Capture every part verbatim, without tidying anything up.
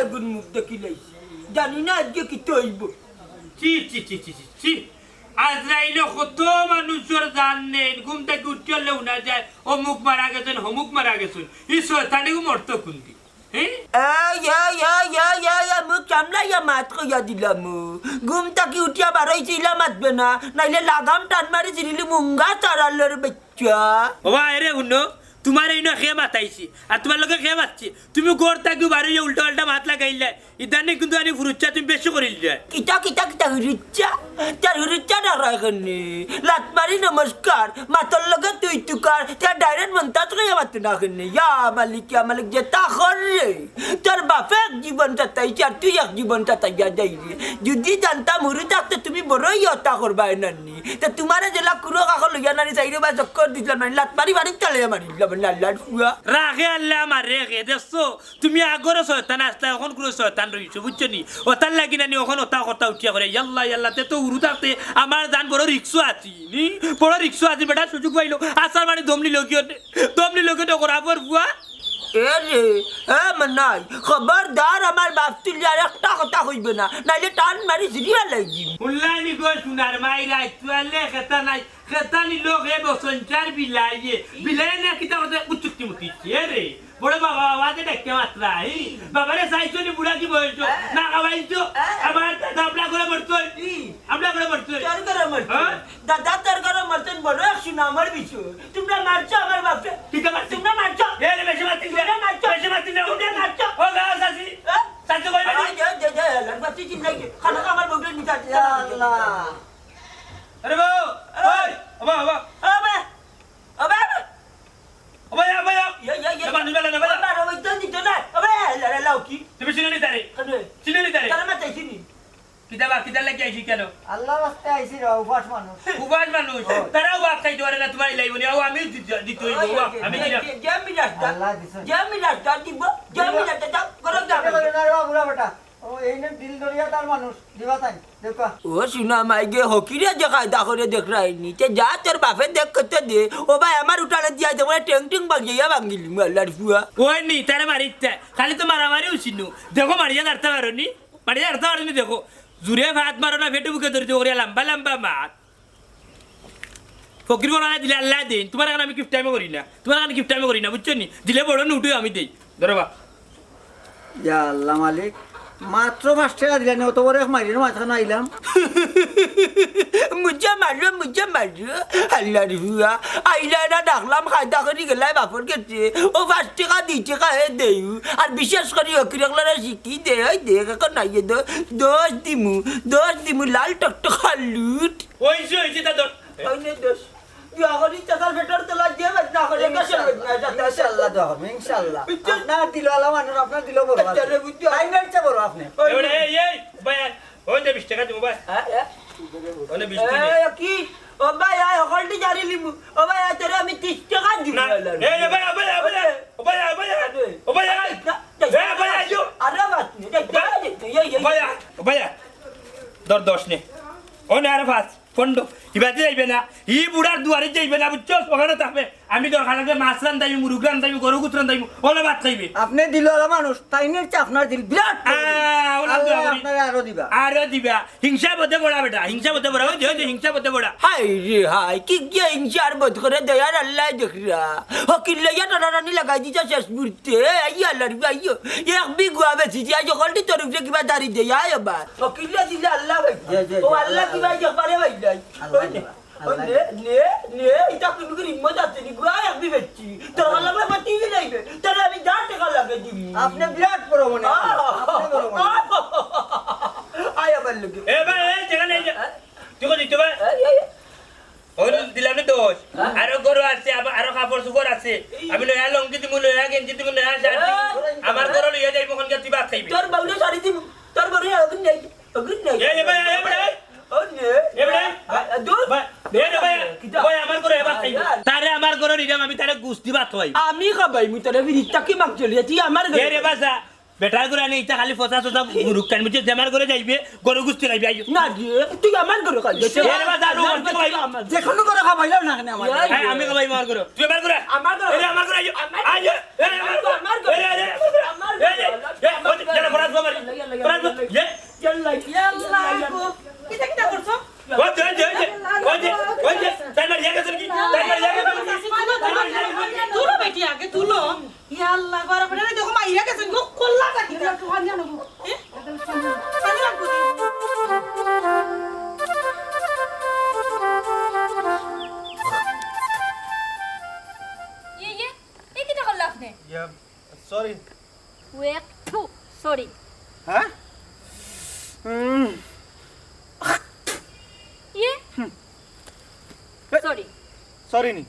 আগুন মুখ দেখিলাইছি। জানি না আজকে কিতা অইবো। ছি, ছি, ছি, ছি, ছি, ছি। আজরাইলে কত মানুষর জান নেইন, ঘুম থাকি উঠিয়া হুনা যায়, অমুক মারা গেছইন, হমুক মারা গেছইন। ই শয়তানিগু মরতো কুনদিন? হে? এই, এই, এই, এই, এই, এই, মুখ সামলাইয়া মাত কইয়া দিলাম। ঘুম থাকি উঠিয়া বারইছি ইলা মাতবে না, নাইলে লাগাম টান মারি ছিড়িলি মুঙ্গা চারালর বাচ্চা। ওবা, এরে হুনো, তুমার এইন কে মাতাইছি, আর তুমার লগে কে মাতছি? তুমি ঘর থাকি বারইয়া উল্টা পাল্টা মাত লাগাইলায়, ইদানিং কিন্তু আনি ফুরুচ্ছা তুমি বেশি করিলায়। কিতা, কিতা, কিতা হুরুচ্ছা? তার হুরুচ্ছা না রাখেননি। লাত মারি নমস্কার, মাতর লগে তুই তুকার, তার direct মন্তাজ কইয়া মাতে না কেনে। ইয়া মালিক, ইয়া মালিক, যেতা কর রে। তোর বাপে এক জীবন তাতাইছে, আর তুই এক জীবন তাতাইয়া যাই রে। যদি জানতাম হুরু থাকতে তুমি বড়ই অতা করবায় নানি। তে তুমারে যেলা কুরো কাকো লইয়া নানি চাইরো বা চক্কর দিছিলাম নানি, লাত মারি মারি তালে মারি দিলাম নানি, আল্লাহর ফুয়া। রাখে আল্লাহ আমার রেখে, দেখছো? তুমি আগরে শয়তান আছলা, অখন কুনু শয়তান রইছো, বুঝছো নি? অতার লাগি নানি অখন অতা কথা উঠিয়া করে, ইয়াল্লা, ইয়াল্লা, তে তো হুরু থাকতে আমার জান বড় রিক্সো আছি, নি? বড় রিক্সো আছি, বেটা সুযোগ পাইলো, আছাড় মারি দম নিলো কিয়নে, দম নিলো কিয়নে, খরাপর ফুয়া। এ রে, এ মনাই, খবরদার আমার বাপ তুলি আর একটা কথা কইবে না, নাইলে টান মারি ছিড়ি ফালাই দিমু। হুনলায় নি গো, সোনার মাই রাইত তুয়ালে খেতা নাই, খেতা নিলো হে বসঞ্চার বিলাইয়ে, বিলাইয়ে না কিতা করতে উচুক্তি মুতি, এ রে। বড় বাবা, বাবা যে ডাকিয়া মাতরা, ই? বাবারে চাইছো নি বুড়া কি বয়স? হ্যাঁ। না খাওয়াইছো? হ্যাঁ। আমার দাদা আপনার ঘরে মরতো। ই? আপনার ঘরে মরতো। তোর ঘরে মরতো। হ্যাঁ? দাদা তোর ঘরে মরতো, বড় এক সোনা আমার বিছু। তুমরা মারছো আমার বাপরে। কিতা মারছি? তুমরা মারছো। এ রে, বেশি মারছি না। তুমরা মারছো। বেশি মারছি না। তুমরা মারছো। ও গা, চাচি। হ্যাঁ? চাচি কই মারি? আয়, দে, দে, দে, আল্লাহর বাপরে চিল্লাই দে। খানা আমার বউকে নিতে আসছে। ইয়া আল্লাহ। আরে বাবা, ওই, বাবা, বাবা। ও বাবা। ও বাবা। ও ভাই, ও ভাই, ও। ইয়া, ইয়া, ইয়া। না, মানুষ বেলা না, বেলা। ও বাবা, ও ইতো দিত না। ও ভাই, লা, লা, লাও কি? তুমি চিনো নি তারে? কেনে? চিনো নি তারে? তারে মাতাইছি নি? কিতা বা, কিতা লাগি আইছি কেনে? আল্লাহর রাস্তায় আইছি রে, উপাস মানুষ। উপাস মানুষ? ও। তারাও ভাত খাইতে পারে না, তুমার ইলাই বনি। ও, আমি দি-, দি-, দিতে অইবো, ওই, ও, ওই, আমি ওই, দিলাম। যে, যে আমি রাস্তা, আল্লাহ দিছে। যে আমি রাস্তা দিব, যে আমি রাস্তা যাও, করো যাও। এটা করে না রে, বুড়া বেটা। ও, এই নে দিল দরিয়া তার মানুষ, দিবা তাই, দেখবা। ও সোনা মাই গে, হকিরে যে কায়দা করে দেখরায়নি। তে যা তোর বাপে দেখ করতে দে। ও ভাই, আমার উঠানে দিয়া দে, মানে টেং টেং ভাঙ্গিয়া ভাঙ্গিলি, আল্লাহর ফুয়া। ওই নি, তারে মারিতে। খালি তো মারামারি উচিনু। দেখো, মারিয়া দাঁড়াতে পারো নি? মারিয়া দাঁড়াতে পারো নি, দেখো। জুরে ভাত মারো না, ফেটে বুকে ধরিতে করিয়া লম্বা লম্বা মাত। ফকির বড় দিলে আল্লাহ দিন। তুমার এখন আমি কিফটাইমে করি না। তুমার এখন কিফটাইমে করি না, বুঝছো নি? দিলে বড় নুটুই আমি দেই। ধরো বা। ইয়া আল্লাহ মালিক, মাত্র পাঁচ টেকা দিলানি, অত বড় এক মাইরের মাঝখানো আইলাম। মুজে মারো, মুজে মারো, আল্লাহর ফুয়া। আইলা না ডাকলাম, কায়দা করি গেলায় বাপর গেছে। ও পাঁচ টেকা, দুই টেকা হে দেউ। আর বিশেষ করি ফকির অকলরে শিখি দে, ওই দেখ, এখন নাই দশ, দশ দিমু, দশ দিমু, লাল টকটকা লুট। ওই যে, ওই যে, তা ধর। ওই নে দশ। দোয়া করি চাচার পেটর তলা যে বেদনা করে, গাছের বেদনা, চাচা। ইনশাআল্লাহ দোয়া হবে, ইনশাআল্লাহ। বুঝছো? আপনার দিলওয়ালা মানুষ, আপনার দিলও বড় আছে। আচ্ছা রে, বুঝছো? তাই নাইছে বড় আপনি। ওই এবারে, নে। এই, এই, ভাই, ওই নে বিশ টেকা দিমু, ভাই। হ্যাঁ, হ্যাঁ। ওই নে বিশ টেকা। এই, কি? ও ভাই, আয়, হকলটি জারি লিমু। ও ভাই, আয়, তোরে আমি ত্রিশ টেকা দিমু। না, এই রে ভাই, ও ভাই, ও ভাই, ও ভাই, ও ভাই, ও ভাই, আয়। না, এই ভাই, আইও। আরে বাবা, এই, এই, এই, এই, এই। ও ভাই, আয়, ও ভাই, আয়। ধর দশ নে। ও নে, আরো পাঁচ। পনেরো, ইবাদি যাইবে না, ই বুড়ার দুয়ারে যাইবে না, বুঝছো? ওখানে থাকবে। আমি দরকার লাগলে মাছ রান্ধাইমু, মুরুগ রান্ধাইমু, গরু গুত রান্ধাইমু, ওলা ভাত খাইবে। আপনি দিলওয়ালা মানুষ, তাই নিয়ে হচ্ছে আপনার দিল বিরাট বড় দিল। আহ, ওলা আল্লাহ দোয়া করি। আপনারে আরো দিবা। আরো দিবা। হিংসা পথে বড়া বেটা, হিংসা পথে বড়া, ওই যে, ওই যে, হিংসা পথে বড়া। হায় রে হায়, কি গিয়া হিংসার বোধ করে দয়ার আল্লাহ দেখরা। হকির লইয়া টানাটানি লাগাই দিছে শেষ মুহূর্তে। এই আল্লাহর ভাইও, এক বিঘা বেশি যে আজ হকলটি তোর উপরে কিবা দাঁড়ি দেয়, আয় আবার। হকির লইয়া দিলে আল্লাহ ভাই। জয়, জয়, ও জয়, আল্লাহ আল্লাহ, কিবা আল্লাহ। একবারে ভাই নাই। আল্লাহ ওই নে। দিবা। ওই নে, নে, নে, ইটা কুনু হিম্মত আছে নি? গুয়া এক বিবেচি। তোর আল্লাহ ভাই মাতি দিলাইবে। তোর আমি যা টেকা লাগে দিমু। আপনি বিরাট বড় মনে হয়। আহ! আপনি বড় মনে হয়। আয় আমার লগে। এ ভাই, এই যেখানে এই যে, হ্যাঁ? তুই কই দিতে ভাই? এই, এই, এই। ওই দিলাম না দশ। হ্যাঁ। আরো গরু আছে, আবার আরো কাপড় চোপড় আছে। এই। আমি নয়া লুঙ্গি দিমু, নয়া গেঞ্জি দিমু, নয়া শার্ট দিমু। এই। আমার গরু লইয়া যাইবো, ওখানকে তুই ভাত খাইবি। তোর বাউরে শাড়ি দিমু। তোর বাউরে আগুন নেই। আগুন নেই। এই, এ ভাই, এ ভাই। ও নে। এ ভাই। আ, আ, দূর। ভাই, এ রে ভাই। কিতা? ভাই, আমার গরু এবার খাইবো। ভাই। তারে আমার গরু নিলাম, আমি তারে গুস্তি ভাত খাওয়াই। আমি খাবাই, মুই তারে বিরিত্তা কি মাগ চলিয়া, তুই আমার গরু এ রে খাবি। বাসা। বেটার ঘরে আনি ইটা খালি ফসা সসা মুরুক টান বুঝছে, যে আমার ঘরে যাইবে, গরু গুস্তি খাইবে, আইও। না রে, তুই আমার ঘরে খাইবে। এ রে বা, যা, রুম আনতে খাইবে। আমার যে কোনো ঘরে খাবাইলেও না কেন আমার? এই, আমি খাবাই আমার ঘরে। তুই আমার ঘরে। আমার ঘরে। এ রে, আমার ঘরে আইও। আমার আইও। এ রে, আমার ঘরে। আমার ঘরে। এ রে, এ রে। আমার ঘরে। এ রে, এ, ওই যে, যারা ঘোড়া হ্যাঁ? উম, ইয়ে? সরি। সরি নি?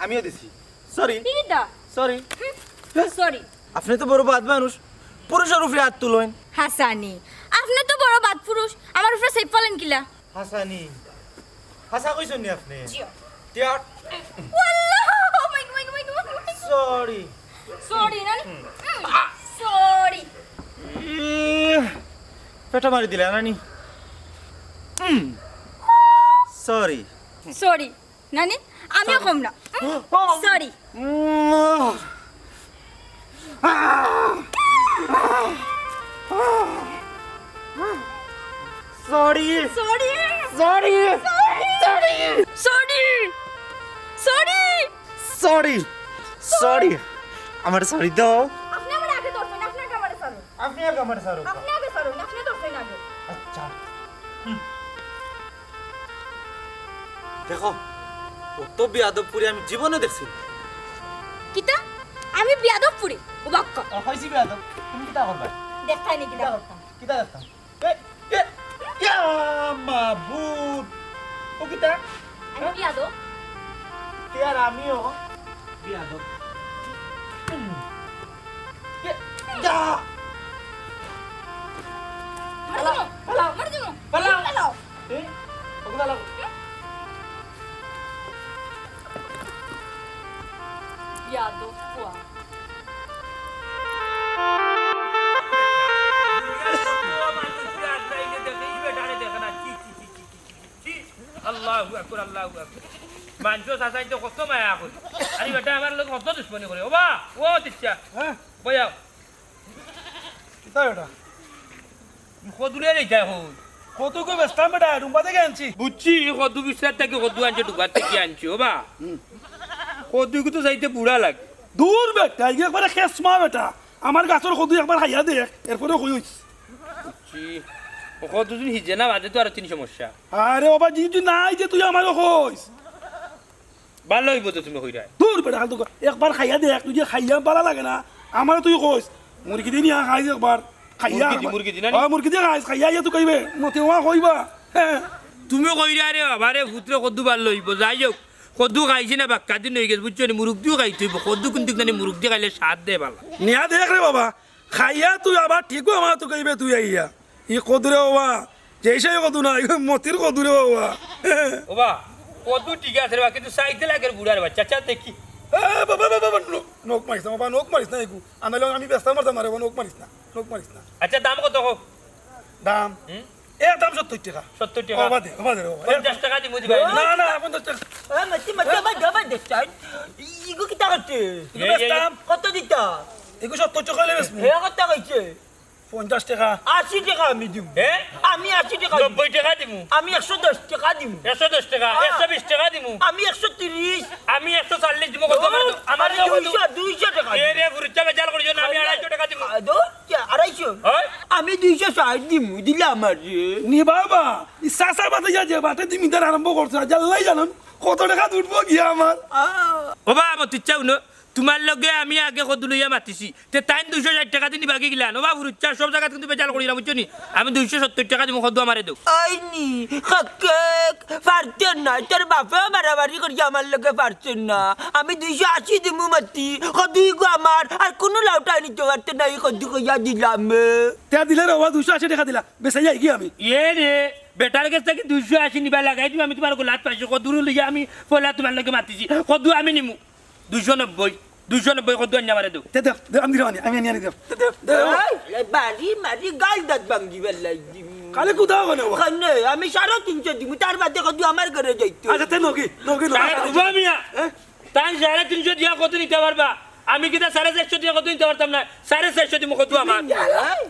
আমিও দিছি। সরি। কিতা? সরি। সরি। আপনে তো বড় বাদ মানুষ, পুরুষর উপরে আত তুলইন। হাছানি, আপনে তো বড় বাদ পুরুষ, আমার উপরে সাইফ ফালাইন কিলা? হাছানি, হাছা কইছইন নি আপনে? জি। তে আর ওয়াল্লাহ, ও মাই গড, মাই গড, মাই গড, মাই গড। সরি। সরি, নানি। সরি। ইহ, পেটা মারি দিলা, নানি। উম, সরি। সরি, নানি। আমিও কম না। Um, sorry. Um, sorry. Sorry. Sorry. Sorry. Sorry. Sorry. Sorry. আমারে সরি দেও। আপনে আমারে আগে ধরছইন, আপনে আগে আমারে ছাড়ুন। আপনে আগে আমারে ছাড়ুন। আপনে আগে ছাড়ুন, আপনে ধরছইন আগে। আচ্ছা। হুম। দেখো, অত বেয়াদব ফুরি আমি জীবনে দেখছি না। কিতা? আমি বেয়াদব ফুরি? ও বাক্কা। ও, কইছি বেয়াদব। তুমি কিতা করবা? দেখতায় নি কিতা কিতা করতাম। কিতা দেখতাম? এ, এ, ইয়া মাবুদ। ও কিতা? আমি বিয়াদব। তে আর আমিও বিয়াদব। এ, যা। মারি দিমু। ফালাও। মারি দিমু। ফালাও। ফালাও। এ, ওগুলা লাও। বিয়াদব ফুয়া। আল্লাহু আকবার, আল্লাহু আকবার। মানষর চাচাইন্তে কত মায়া করে। আরে বেটা, আমার লগে কত দুশমনি করে। ও বা, ও তিচ্ছা। হ্যাঁ? বইয়াও। কিতা বেটা? কদুরে রে যায় হই। কদু কই বেচতাম বেটা, ডুম্বা থাকি আনছি। বুঝছি, কদু বিচরার থাকি কদু আনছে, ডুম্বার থাকি আনছে, ও বা। হুম। কদু তো চাইতে বুড়া লাগে। দূর বেটা, ইগু একবারে খেসমা বেটা। আমার গাছর কদু একবার খাইয়া দেখ, এরপরে কইস। বুঝছি। ও কদু যদি হিজে না বাদে তো আরো তিন সমস্যা। আরে বাবা, জি তুই নাই যে তুই আমারে কইস। ভালা অইবো তো তুমি কইরায়। দূর বেটা, ফালতু কথা। একবার খাইয়া দেখ, তুই যে খাইয়া ভালা লাগে না, আমারে তুই কইস। মুরগি দি নিয়া খাইস একবার। খাইয়া মুরগি দি, একবার। মুরগি দি না নি? অয়, মুরগি দি খাইস, খাইয়া ইয়া তুই কইবে। মতে ওয়া কইবা। হ্যাঁ। তুমি কইরায় রে বাবা রে, ফুতরে কদু ভালা অইবো। যাই হোক, কদু খাইছি না, বাক্কা দিন অই গেছে, বুঝছো নি? মুরগ দিও খাইতে অইবো। কদু কুন্তা জানি মুরগ দি খাইলে স্বাদ দেয় ভালা। নিয়া দেখ রে বাবা, খাইয়া তুই আবার ঠিকও আমার তো কইবে তুই আইয়া। ই কদুরে বাবা, যেই সেই কদু না, ই মতির কদুরে বাবা। ও বা, কদু ঠিক আছে রে বা, কিন্তু চাইতে লাগে বুড়ার বাচ্চা, চা দেখি। এ, বাবা, বাবা, বাবা, নখ, নখ মারিস না, বাবা, নখ মারিস না, এগু। আনালে আমি বেচতাম পারতাম না রে বাবা, নখ মারিস না, নখ মারিস না। আচ্ছা, দাম কত হোক? দাম? হুম? এর দাম সত্তর টেকা। সত্তর টেকা? ও, বাদে, ও, বাদে রে বাবা। পঞ্চাশ টেকা দিমু দিবা? না, না, পঞ্চাশ টেকা। এ, মাতি, মাতি, আবার, আবার দেখছি। ইগু কিতা করতে? এগু এই, এই। বেচতাম। কত দিতা? এগু সত্তর টেকা অইলে বেচমু। এ, কত কইছে? পঞ্চাশ টেকা। আশি টেকা আমি দিমু। হে? আমি আশি টেকা দিমু। নব্বই টেকা দিমু। আমি একশো দশ টেকা দিমু। একশো দশ টেকা, হ্যাঁ। একশো বিশ টেকা দিমু। আমি একশো তিরিশ। আমি একশো চল্লিশ দিমু, কত আমার, ও, আমার আমি দুইশো, দুইশো টেকা দিমু। এ রে, ফুরুচ্চা বেজাল করিও না, আমি আরে, আড়াইশো টেকা দিমু। আ, দো, আড়াইশো। হয়? আমি দুইশো ষাট দিমু, দিলাম আর রে। নি বাবা, ই চাচা বাদে যা যে বাটে দিমিদার আরম্ভ করছে, আজ আল্লাহ জানইন কত টেকা উঠবো গিয়া আমার। আ। ও বাবা, তুই চাও না? তুমার লগে আমি আগে কদু লইয়া মাতিছি, তে তাইন দুইশো ষাইট টেকা দি নিবা গি গিলান। ও বাবু, রুচ্চা সব জাগাত কিন্তু বেজাল করিলাম, বুঝছো নি? আমি দুইশো সত্তইর টেকা দিমু, কদু আমারে দেও। আইনি, কাকে, পারতে না, তোর বাপেও বাড়াবাড়ি করি আমার লগে পারতে না। আমি দুইশো আশি দিমু মাতি, কদু ইগু আমার, আর কুনু লাউটাই নিতে পারতে না, ই কদু কইয়া দিলাম। তে দিলে রে বাবা, দুইশো আশি টেকা দিলা, বেচাই যাই গি আমি। এ রে, বেটার গেছ থাকি দুইশো আশি নিবা লাগাই দিমু, আমি তুমার গলাত পাইছি, কদু লইয়া আমি পয়লা তুমার লগে মাতিছি, কদু আমি নিমু। দুইশো নব্বই, দুইশো নব্বই কদু আনিয়া আমারে দেও। দে, দে, দে, আমি দিলাম আনি, আমি আনি, আনি দেও। দে, দে, দে, ও। এই, এই, বাড়ি মারি গাল দাঁত ভাঙ্গি বেলাই দিমু। কালে কুদা হলো ও? কানে, আমি সাড়ে তিনশো দিমু, তার বাদে কদু আমার ঘরে যাইতো। আচ্ছা, তে নকি, নকি, নকি। তাই উবা মিয়া, হ্যাঁ? তাই সাড়ে তিনশো দিয়া কদু নিতা পারবা? আমি কিতা সাড়ে চাইরশো দিয়া কদু নিতা পারতাম না? সাড়ে চাইরশো দিমু কদু আমার। এই,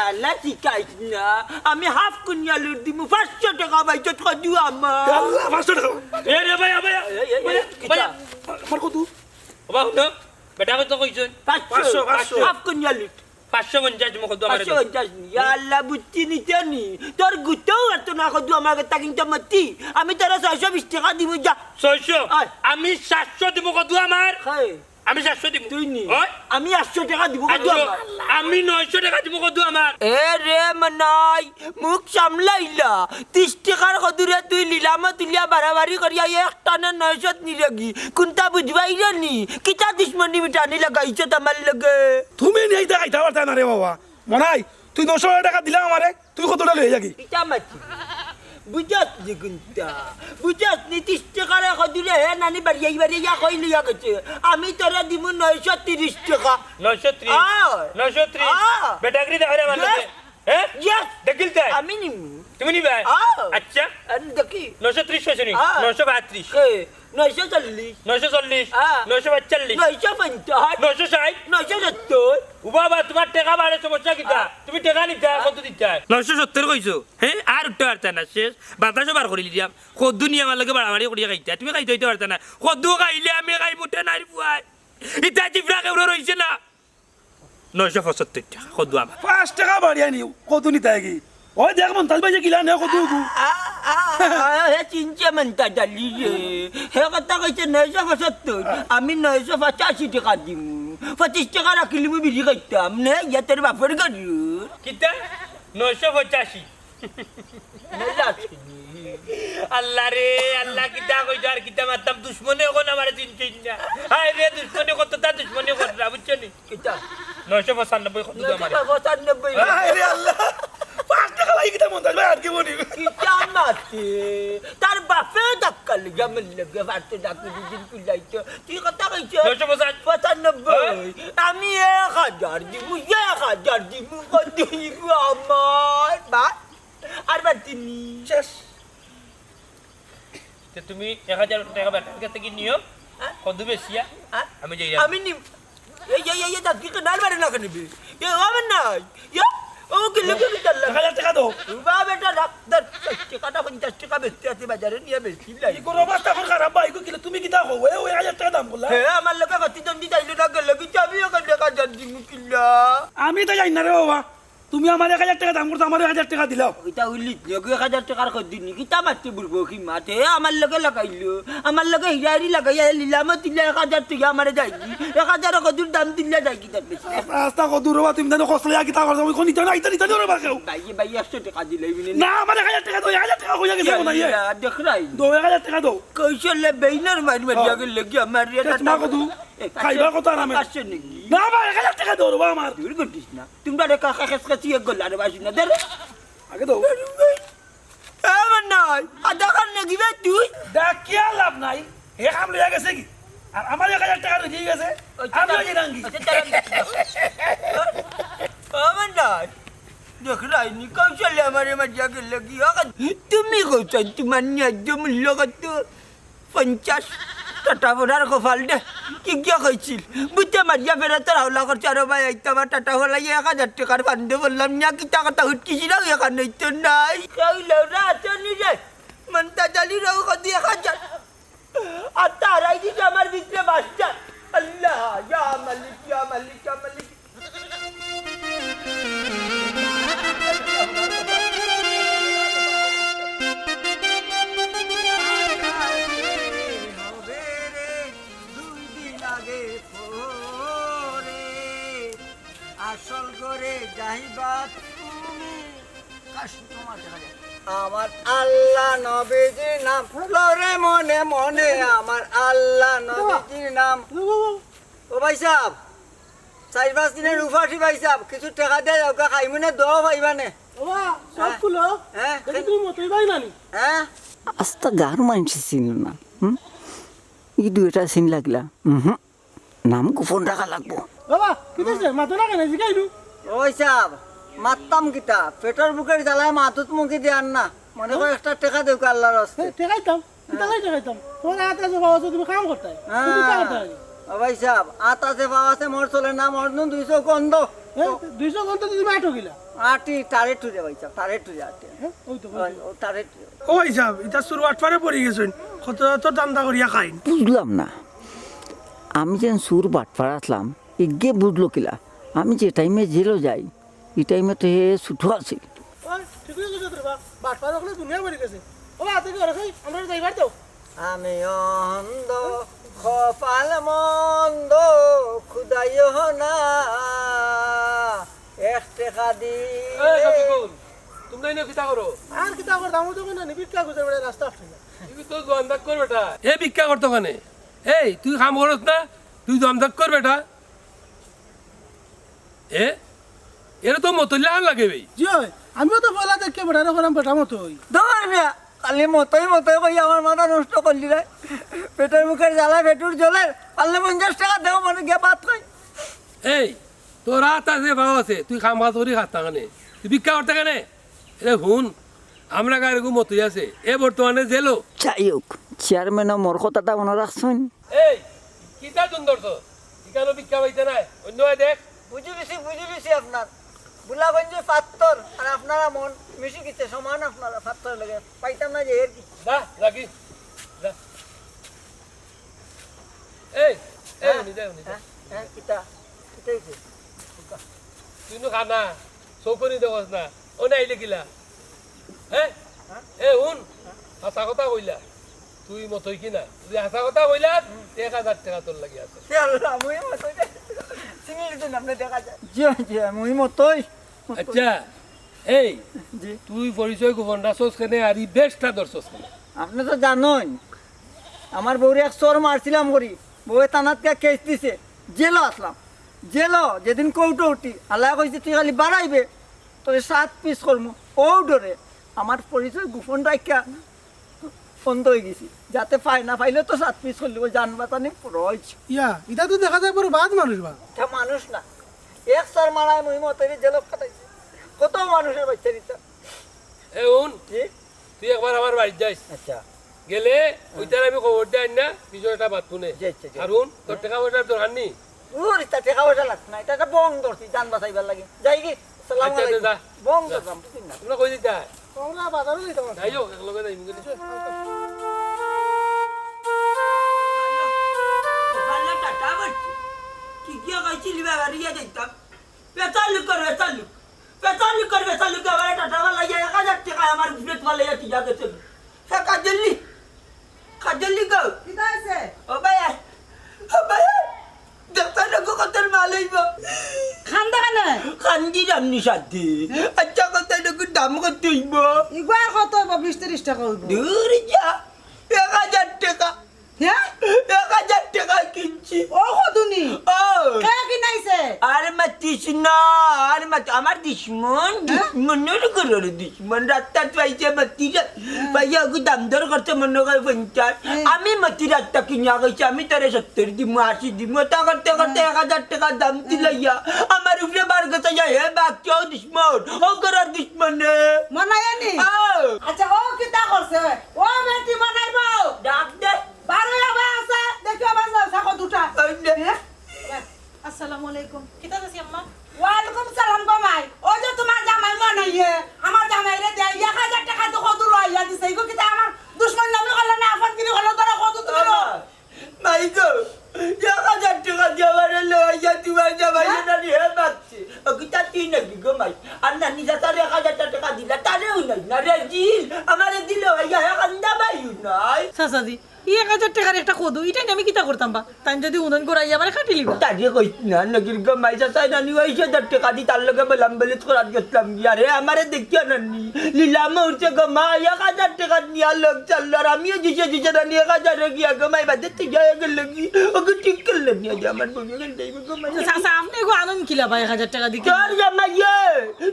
আলা ঠিক আছে না। আমি হাফ কুনিয়া লুট দিমু, পাঁচশো টেকা বাইচত কদু আমার। আল্লাহ, পাঁচশো টেকা। এ রে ভাই, ভাই, এই, এই, এই, ভাই, কিতা? ভাই। আমার কদু। ওবা, হুনো, বেটা কত কইছইন? পাঁচশো, পাঁচশো, পাঁচশো। পাঁচশো। হাফ কুনিয়া লুট। পাঁচশো পঞ্চাশ দিমু কদু আমারে দেও। পাঁচশো পঞ্চাশ নি। ইয়া আল্লাহ, বুঝছি নিতে নি। তোর গুতেও পারতো না কদু আমার গেছ থাকি নিতে মাতি। আমি তোরে ছয়শো বিশ টেকা দিমু, যা। ছয়শো? আয়। আমি সাতশো দিমু কদু আমার। হয়। আমি সাতশো দিমু। তুই নি? ওই? আমি আটশো টেকা দিমু, কত আটশো? আমার? আমি নয়শো টেকা দিমু, কত আমার? এ রে মনাই, মুখ সামলাইলা। তিরিশ টেকার কদুরে তুই লিলামো তুলিয়া বাড়াবাড়ি করিয়া এক টানে নয়শো নিরগি। কুনটা বুঝবাই রে নি? কিতা দুশমনি মিটানি লাগাইছত আমার লগে? তুমি নেই দেখাইতে পারতা না রে বাবা। মনাই, তুই নয়শো টেকা দিলা আমারে, তুই কতটা লইয়া যাগি? ইটা মাতি। বুঝছ নি কুনটা? বুঝছ নি তিরিশ টেকার কদুরে হে নানি বাড়িয়া বাড়িয়া কই লইয়া গেছে। আমি তোরে দিমু নয়শো তিরিশ টেকা। নয়শো তিরিশ? আয়। নয়শো তিরিশ? আয়। বেটাগিরি দেখাইরে আমার লগে। Yes। হ্যাঁ? Yes। দেখিল তাই? আমি নিমু। তুমি নিবা? আয়। আচ্ছা। আমি দেখি। নয়শো তিরিশ কইছো নি? আয়। নয়শো পঁয়ত্রিশ। এ, নয়শো চল্লিশ। নয়শো চল্লিশ। আয়। নয়শো পঁয়তাল্লিশ। নয়শো পঞ্চাশ। নয়শো ষাট। নয়শো সত্তর। ও বাবা, তোমার টেকা বাড়ে সমস্যা কিতা? আয়। তুমি টেকা নিতা, আয়। কত দিতা? নয়শো সত্তর কইছো? হ্যাঁ? আর উঠতে পারতা না, শেষ। বাতাসও বার করি দিলাম। কদ্দু নিয়া আমার লগে বাড়াবাড়ি করিয়া খাইতা। তুমি খাইতে হইতে পারতা না। কদ্দু খাইলে আমি খাই মুঠে নাইর পুয়াই। ইতা জিফরা কেউরো রইছে না। নয়শো পঁচাত্তর টেকা, কদ্দু আমার। পাঁচ টেকা বাড়িয়া নিও, কদ্দু নিতা কি? ওই দেখ মন্তাজ ভাই যে কিলা নেও কদ্দু গু। আ, আ, আ, হে চিনছে মন্তাজ আলী রে। হে কথা কইছে নয়শো পঁচাত্তর, আমি নয়শো পঁচাশি টেকা দিমু। পঁচিশ টেকা রাখিলে মু বিড়ি খাইতাম। নে, ইয়া তোর বাপর গাড়ি। কিতা? নয়শো পঁচাশি। আল্লাহ রে, আল্লাহ, কিতা কইছো আর কিতা মারতাম, দুশমনে এখন আমারে চিনছইন না। হায় রে, দুশমনে কততা দুশমনি কররা, বুঝছো নি? কিতা? নয়শো পঁচানব্বই কত আমারে। নয়শো পঁচানব্বই। হায় রে আল্লাহ, পাঁচ টেকা লাগি কিতা মন্তাজ ভাই আর কি বলি? কিতা মাতে? তার বাপে ধাক্কা লিগা মরলে গে, পারতো না কুনদিন কুলাইতো। তুই কথা কইছো? নয়শো পঁচানব্বই। পঁচানব্বই। হ্যাঁ? আমি এক হাজার দিমু, এক হাজার দিমু, কত দিমু আমার? বা আর বাদ দিনি। শেষ। তে তুমি এক হাজার টেকা বেটার কাছ থাকি নিও, হ্যাঁ? কদ্দু বেচিয়া, হ্যাঁ? আমি যাই। আমি নিম। এই, এই, এই, এই, দাঁত কি নাল বাড়ে না কেন বে? এ, ও আমার নাই। ইয়া, ও কি লোকে কি চাল্লা? এক হাজার টেকা দাও। বা বেটা, রাখ, ধর, ষাইট টেকাটা, পঞ্চাশ টেকা বেচতে আছে বাজারে নিয়া বেচি লাই। ইগোর অবস্থা এখন খারাপ বা, ইগো কিলা তুমি কিতা কও? এ, ও এক হাজার টেকা দাম করলা? হে, আমার লগে প্রতিদ্বন্দ্বী চাইলো না, গেল কি চাবি ওখান এক হাজার দিমু কিলা? আমি তো যাই না রে বাবা। তুমি আমার এক হাজার টেকা দাম করছো, আমার এক হাজার টেকা দিলাও। ইটা উল্লিত নগু এক হাজার টেকার কদ্দু নি, কিতা মারতে বুলবো কি মাতে? এ আমার লগে লাগাইলো, আমার লগে হিরাহিরি লাগাইয়া লিলামো তিলা এক হাজার টেকা আমারে যায়গি, এক হাজার কদ্দুর দাম দিলা যায়গি তার বেশি। রাস্তা কদ্দুর বাবা, তুমি জানো কসলে কিতা করছো, আমি কোন ইটা না, ইটা, ইটা ধরে বাকেও। ভাই, ভাই, একশো টেকা দিলে ইবনে। না, আমার এক হাজার টেকা দাও, এক হাজার টেকা কইয়া গেছে মনে হয়। ইয়া, দেখ রাই। দাও, এক হাজার টেকা দাও। কৌশলে বেইনর মারি মারি আগে লেগে আমার রে। টেস্ট মা কত? এ, পাঁচশো, খাইবার কথা আর আমি। পাঁচশো নাকি? না, আমার এক হাজার টেকা দাও রে বাবা আমার। দূর করিস না। তোমরা রে কাকা খেস খেসি এক গলা রে বাসি না, দে রে। আগে দাও। এ, আমার নাই। আর দেখার নাকি বে তুই? ডাকিয়া লাভ নাই। হে কাম লইয়া গেছে কি? আর আমার এক হাজার টেকা রয়ে গেছে। ওই তো আমি তার-, ওই যে রাঙ্গি। ওই তো তার-, আমার নাই। দেখ রাইনি, কৌশলে আমারে মারিয়া গেল কি? ওকে, তুমি কৌশল, তোমার ন্যায্য মূল্য কত? পঞ্চাশ। টাটা পড়ার কপাল দে। কি গিয়া কইছিল? বুঝতে মারিয়া ফেরত হাওলা করছে, আরো ভাই, আইতা আমার টাটা হলাই এক হাজার টেকার ফান্ডে বললাম, নিয়া কিতা কথা হুটকিছি না, এখানে তো নাই। কেউ লৌরা আছে নি রে? মন্তাজ আলী রৌ কদি এক হাজার। আর তারাই দিছে আমার ভিতরে মাস্টার। আল্লাহ, ইয়া মালিক, ইয়া মালিক, ইয়া মালিক। আসল করে যাইবা তুমি। কাশ, তোমার দেখা যায়। আমার আল্লাহ নবীজির নাম, লরে মনে মনে আমার আল্লাহ নবীজির নাম। ও ভাই সাহেব, চার পাঁচ দিনের উপাসী ভাই সাহেব, কিছু টেকা দিয়া যাও, খাইমু নে, দোয়া পাইবা নে। বাবা, সব হ্যাঁ। খুলো। হ্যাঁ। দেখি তুমি মতই ভাই নানি। হ্যাঁ? আস্তা গার মানষে চিনল না। হুম? ই দুইটা চিন লাগিলা। হুম। নাম গোপন রাখা লাগবো। বাবা, কি দিছে? মাতো না কেনে? জিগাইলু। ওই সাব, মাততাম কিতা? পেটর ভুকের জ্বালায় মাতুত মুখি দেয়ার না। মনে কয় একটা টেকা দেউক আল্লাহর হস্তে। এই, টেকাইতাম। কিতা লাই টেকাইতাম? তোমার আত আছে, পাও আছে, তুমি কাম করতায়। তুমি কাম করতায়। ও ভাই সাব, আত আছে, পাও আছে, মোর চলে না, মোর নু দুইশো গন্ধ। হ্যাঁ, দুইশো গন্ধ তো তুমি আটো কিলা। আটি, টারে টুরে ভাই সাব, টারে টুরে আটি। হ্যাঁ, ওই তো, ওই তো। ও, ও টারে টুরে। ও ভাই সাব, ইতা চুর বাটপারে পড়ি গেছইন। কত তো ধান্দা করিয়া খাইন। বুঝলাম না। আমি যেন চুর বাটপার আছলাম, ইগে বুঝলো কিলা? আমি যে টাইমে জেলো যাই, ই টাইমে তো হে ছুটো আছিল। ওই, ঠিক আছে, ঠিক আছে রে বা। বাটপার ওখানে দুনিয়া ভরে গেছে। ও বা, তুই কি ওরা সেই? আমরা যাইবার তো। আমি অন্ধ, কপাল মন্দ, খুদাইও না, এক টেকা দি। এই রফিকুল, তোমরা ইনো কিতা করো? আর কিতা করতাম, আমি তো কোনো ভিক্ষা খুঁজে বেড়াই রাস্তা আটকে না। তুই তো জোয়ান দাগ কর বেটা। এ ভিক্ষা করতো কেনে? এই, তুই কাম করস না? তুই জোয়ান দাগ কর বেটা। এ? এরে তো মতইল্লা খান লাগে বে। জি অয়, আমিও তো পয়লা দেখি বেটারে কইরাম বেটা মতই। দূর মিয়া, খালি মতই মতই কই আমার মাথা নষ্ট করলি রে। পেটের মুখের জ্বালা পেটুর জ্বলের, পারলে পঞ্চাশ টেকা দেও মানে গিয়া ভাত খাই। এই, তোর আত আছে, পাও আছে, তুই কাম কাজ করি খাস না কেনে? তুই ভিক্ষা করতে কেনে? এরে হুন, আমরা গাঁওর এগু মতই আছে, এ বর্তমানে জেলো। যাই হোক, চেয়ারম্যানও মোর কথাটা মনো রাখছইন। এই, কিতা তুন ধরছস? ইখানো ভিক্ষা পাইতে নায়, অন্য আয় দেখ। বুঝিলিছি, বুঝিলিছি আপনার। বুলাগঞ্জে পাত্তর আর আপনারা মন মিশি গেছে সমান আপনারা পাত্তর লাগে। পাইতাম না যে এর কি? যা, রাখি। যা। এই, এই, হ্যাঁ? উনি যা, উনি যা। হ্যাঁ? হ্যাঁ, কিতা? কিতা হইছে? তুই নু খানা, চকুনি দেখস না। ও না আইলে কিলা? হ্যাঁ? হ্যাঁ? এ, হুন, হ্যাঁ? হাছা কথা কইলা। তুই মতই কি না? তুই হাছা কথা কইলা, হুম। এক হাজার টেকা তোর লাগি আছে। এ আল্লাহ, মুই মতই। চিনি লিছেন আপনি, দেখা যায়। জি, জি, মুই মতই। মতই। আচ্ছা, এই, জি। তুই পরিচয় গোপন রাখছস কেনে আর ই বেশটা ধরছস কেনে? আপনি তো জানইন, আমার বউরে এক চড় মারছিলাম করি, বউয়ে থানাত গিয়া কেস দিছে, জেলো আছলাম। জেলো, যেদিন কোর্টো উঠি, আল্লায় কইছে, "তুই খালি বাড়াইবে, তোরে সাত পিস করমু।" অউ ডরে আমার পরিচয় গোপন রাখিয়া বন্ধ অই গেছি। যাতে পায় না, পাইলে তো সাত পিস করলে ওই জান বাঁচানি ফরজ। ইয়া, ইটা তো দেখা যায় বড় বাদ মানুষ বা। ইটা মানুষ না, এক চড় মারায় মুই মতইরে জেলো খাটাইছে। কত মানুষের বাচ্চা দিতা। এ হুন, জি? তুই একবার আমার বাড়িত যাইস। আচ্ছা। গেলে, হ্যাঁ। ওইটার আমি খবর দেই না, বিষয়টা বাদ হুনে। জি, আচ্ছা, জি। আর হুন, তোর হ্যাঁ। টেকা পয়সার দরকার নি। ওর ইতা টেকা পয়সা লাগতো না, ইটা একটা বং ধরছি, জান বাঁচাইবার লাগি। যাই কি? আসসালামু আচ্ছা, আচ্ছা, আলাইকুম। যা। বং যা। ধরলাম, বুঝলি না? তোমরা কই দিতা? তোমরা বাজারো যাইতাম। যাই হোক, এক লগে যাই, মুখে দিছো। ভালো টাটা বলছি। কি কি কইছিলি বাবা, রিয়া যাইতাম। বেতালুক কর, বেতালুক। বেতালুক কর, বেতালুক। আমার টাটা বালা ইয়া এক হাজার টেকা আমার উপরে তোলা ইয়া তুই যা গেছে। হ্যাঁ, কাজলি। কাজলি গো। কিতা হইছে? ও ভাই, ও ভাই। দেখতে দেখো কত মাল হইব। খান্দা কেনে? খান্দি রান্নি সাথে। আচ্ছা, কত দেখো দাম কত হইব? ইগু আর কত হইব? বিশ তিরিশ টেকা হইব। দূর যা। এক হাজার টেকা। হ্যাঁ? এক হাজার টেকা কিনছি। ও কদুনি? ও। কে কিনাইছে? আরে মাতিস না, আরে মাত-, আমার দুশমন, হ্যাঁ? দুশমনের ঘরের দুশমন। রাস্তাত পাইছে মাতিরা, হ্যাঁ। পাইয়া ওকে দাম দর করতে মনে করে পঞ্চাশ। হ্যাঁ। আমি মাতি রাস্তা কিনিয়া কইছি, আমি তোরে সত্তর দিমু, আশি দিমু, তা করতে করতে হ্যাঁ। এক হাজার টেকা দাম হ্যাঁ। দিলাইয়া। আমার উপরে বার করতে যায়, হে বাচ্চা, ও দুশমন, ও ঘরের দুশমনে। মনায়নি? ও। আচ্ছা, ও কিতা করছে? ও বেটি মনাইব। ডাক দে। বারো আবার আছে, দেখি আবার আছে, দেখো দুটা। ওই নে। হ্যাঁ? আসসালামু আলাইকুম। কিতা আছে আম্মা? ওয়ালাইকুম সালাম গো মাই। ওই যে তোমার জামাই মনাইয়ে, আমার জামাইরে দেয় এক হাজার টেকা তো কদু লইয়া দিছে। ইগো কিতা আমার দুশমন নামে করলো না, আফাত গিরি করলো, ধরো কদু তুমি লো। আম্মা, মাই গো, এক হাজার টেকা দিয়া আমারে লইয়া তোমার জামাই হ্যাঁ? নানি হে মারছে। ও কিতা তুই নাকি গো মাই? আর নানি যা তারে এক হাজার টেকা দিলা, তারেও নাই না রে জিল। আমারে দিলে হইয়া হে কান্দা বাইও নাই। চাচাজি, ই এক হাজার টেকার একটা কদু, ইটা নিয়া আমি কিতা করতাম বা? তাইন যদি উনন করাই আমারে কাটি লিবা। তারে কইস না, নগির গো মাই চাচায় নানি ওই হাজার টেকা দি তার লগে বলাম বলিত করাত গেছলাম গিয়া রে, আমারে দেখিয়া নানি। লীলামে উঠছে গো মা, এক হাজার টেকা নিয়া লোক চাললো, আর আমিও দিছে দিছে নানি এক হাজার গিয়া গো মাই বাদে তুই গিয়া গেল কি? ওকে ঠিক করলে নিয়ে দে আমার বউকে গেল যাইব গো মাই। আচ্ছা, আচ্ছা, আপনি গো আনন্দ কিলা বা এক হাজার টেকা দি? তোর জামাইয়ে,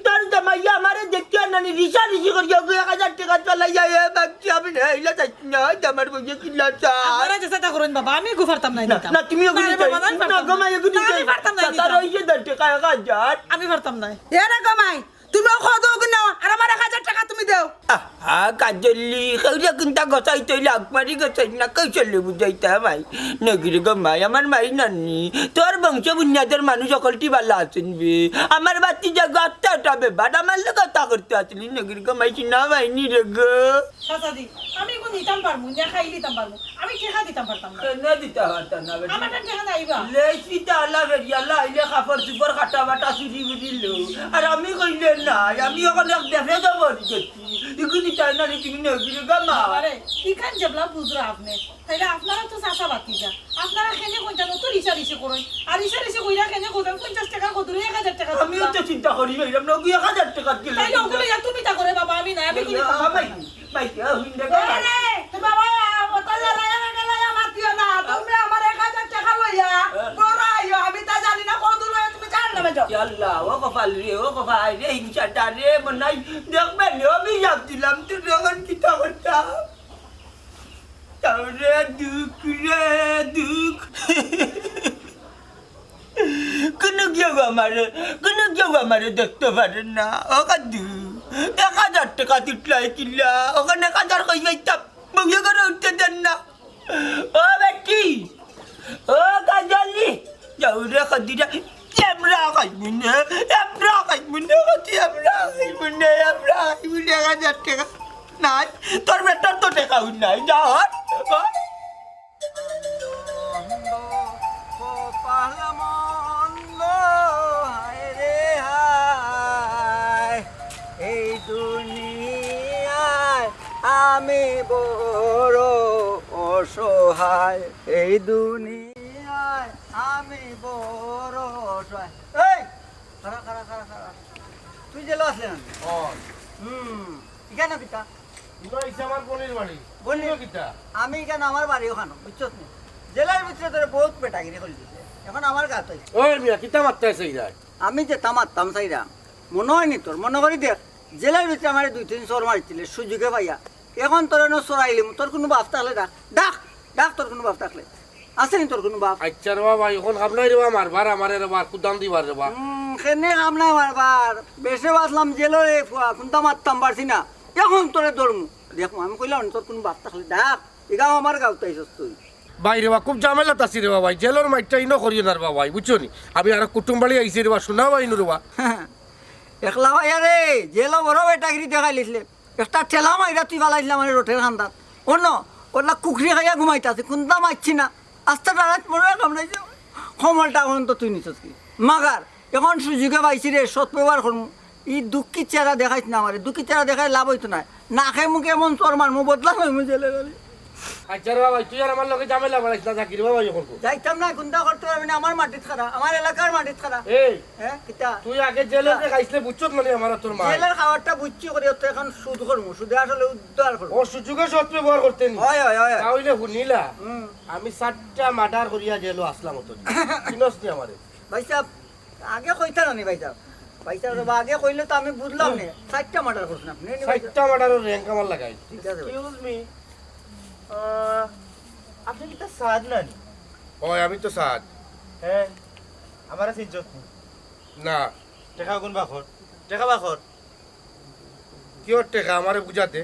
তোর জামাইয়ে আমারে দেখিয়া নানি রিসা রিসি করিয়া গো এক হাজার টেকা চালাইয়া এ বাচ্চা আমি না, ইলা যাইস না, আমার বউকে কিলা চা। আপনারা যে সেটা করুন বাবা, আমি গো পারতাম না না, নিতাম। না, তুমি ওগুলি না রে বাবা, যাই। আমি না, পারতাম গো না। মাই, ওগুলি না, আমি যাই। পারতাম না চাচা নিতাম। রইছে দশ টেকা, এক হাজার। আমি পারতাম না। এ রে গো মাই, তুমিও কদু কিনো, আর আমার এক হাজার টেকা তুমি দেও। আহা, কাজলি, কেউরে কিনতা গছাই তৈলে আকমারি গছাই না, কেউ চলে বুঝাইতা ভাই। নগির গো মাই, আমার মাই নানি। তোর বংশ বুনিয়াদের মানুষ অকলটি বালা আছেন বে। আমার বাতি যে গাছটা তবে বাদামার লগে তা করতে আসলি নগির গো মাইছি না বাইনি রে গো। চাচা দি, আমি এগু নিতাম পারমু, না খাই দিতাম পারমু। আমি টেকা দিতাম পারতাম না। কেনে দিতা পারতা না বেটি? আমার কাছে টেকা নাই বা। লেসি তা আলা বেরিয়ালা আইলে কাপড় চুপড় কাটা বাটা চুরি বুঝিল। আর আমি কইলে না, আমি অখন এক দেশে যাব গেছি। এগু নিতা না রে তুমি নগির গো মা। আরে, ইখান যেবলা বুঝরা আপনে। তাইলে আপনারা তো চাচা ভাতিজা। আপনারা কেনে কইতা অত রিসারিসি করইন। আর রিসারিসি কইরা কেনে কইতা পঞ্চাশ টেকা কদুরে এক হাজার টেকা আমিও দিবা। তো চিন্তা করি, ভাইরাম নগি এক হাজার টেকা দিলে তাইলে ওগুলো ইয়া তুমি তা করে বাবা, আমি না, আমি করি না, বাবা। ভাই, ভাই, ইয়া হুইন দেখা এ ভাই। রে, তো বাবা, অত জ্বালাইয়া জ্বালাইয়া মাতিও না। তুমি আমার এক হাজার টেকা লইয়া ঘর আইও, আমি তা জানি না কদুরে তুমি জাহান্নামে যাও। ইয়া আল্লাহ, ও কপাল রে, ও কপাল রে, হিংসাটা রে, মনাই দেখবে নি, আমি লাভ দিলাম, তুই এখন কিতা করতাম? তাও রে দুঃখ রে দুঃখ। কুনু কেউ আমারে, কুনু কেউ আমারে দেখতো পারে না। ও কাদু, এক হাজার টেকা তুটলাই কিলা, অখান এক হাজার কই পাইতাম, বউয়ে করে উঠতে দেন না। ও বেটি, ও কাজলি, যাও রে কাদিরা, আমরা খাইমু না, আমরা খাইমু না, কাদি আমরা খাইমু না, আমরা খাইমু না, এক হাজার টেকা নাই, তোর বেটার তো টেকাও নাই, যা হট, হট। কপাল মন্দ, হায় রে হায়, এই দুনিয়ায় আমি বড় অসহায়। এই দুনিয়ায় আমি বড় অসহায়। এই, খাড়া, খাড়া, খাড়া, খাড়া। তুই জেলো আছলে না? ও। হুম, ইখানো কিতা? ইনো ইসে আমার বইনর বাড়ি। বইনর? ইনো কিতা? আমি ইখানো আমার বাড়ি অখানো, বুঝছস নি? জেলর ভিতরে তোরে বউত বেটাগিরি করি দিছে। অখন আমার গাত অইছে। ওই মিয়া, কিতা মাততায় চাইরায়? আমি যেতা মাততাম চাইরাম, মনো অয়নি তোর? মনো করি দেখ, জেলর ভিতরে আমারে দুই তিন চড় মারিছিলে, সুযোগে পাইয়া। অখন তোরে নু চড়াইলিমু, তোর কুনু বাপ থাকলে ডাক, ডাক, ডাক তোর কুনু বাপ থাকলে। আছে নি তোর কুনু বাপ? আইচ্ছা রে বাবা, অখন কাম নাই রে বা, মারবার আমারে রে বা, কুদাল দিবার রে বা। হুম, কেনে কাম নাই মারবার? বেশে বাঁচলাম জেলো রে ফুয়া, কুনতা মারতাম পারছি না। অখন তোরে ধরমু। দেখমু, আমি কইলাম, তোর কুনু বাপ থাকলে ডাক। ইগাও আমার গাউত আইছস তুই। ভাই রে বা, খুব ঝামেলাত আছি রে বা ভাই। জেলর মাইরটা ইনো করিও না রে বা ভাই, বুঝছো নি? আমি আরো কুটুম বাড়ি আইছি রে বা, শোনা ভাই নু রে বা। একলা ভাই আরে, জেলো বড় বেটাগিরি দেখাইলিছলে। একটা ঠেলা মাইরা তুই ফালাইছলা মানে রোডর কান্দাত। অনো, অলা কুকরি খাইয়া ঘুমাইতাছি, কুনতা মারছি না। আস্তা ডাইরেক্ট মনে হয় কামড়াইছে। কমলটা অখন তো তুই নিছস কি? মাগার, অখন সুযোগে পাইছি রে, সৎ ব্যবহার করমু। ই দুঃখী চেহারা দেখাইস না আমারে, দুঃখী চেহারা দেখাই লাভ অইতো নায়। নাকে মুখে এমন চড় মারমু, বদলা লইমু জেলে গেলে। আইচ্ছা রে বাবা, তুই আর আমার লগে ঝামেলা বাড়াইস না, জাকির বাবা, অখন কর। যাইতাম না, কুনতা করতে পারবি না, আমার মাটিত খাড়া, আমার এলাকার মাটিত খাড়া। এই, হ্যাঁ, কিতা? তুই আগে জেলো কিতা? দেখাইছলে বুঝছত মানে আমার আর তোর মা। জেলর খাবারটা বুঝছি করি, তো অখন সুদ করমু, সুদে আসলে উদ্ধার করমু। ও সুযোগে সৎ ব্যবহার করতে নি। হয়, হয়, হয়, হয়। তাইলে হুনিলা, হুম। আমি চাইরটা মার্ডার করিয়া জেলো আছলাম অত দিন। চিনস নি আমারে? ভাই সাহেব, আগে কইতা না নি ভাই সাহেব। ভাই সাহেব, আগে কইলে তো আমি বুঝলাম নি। চাইরটা মার্ডার করছইন আপনে, নি ভাই সাহেব? চাইরটা মার্ডারর র্যাঙ্ক আমার লাগাই। ঠিক আছে ভাই। Excuse me, আহ, আপনে কিতা সাদ না নি? অয়, আমি তো সাদ। হ্যাঁ, আমারে চিনছত নি? না। টেকা কুনবা কর, টেকা বার কর। কিওর টেকা আমারে বুঝা দে।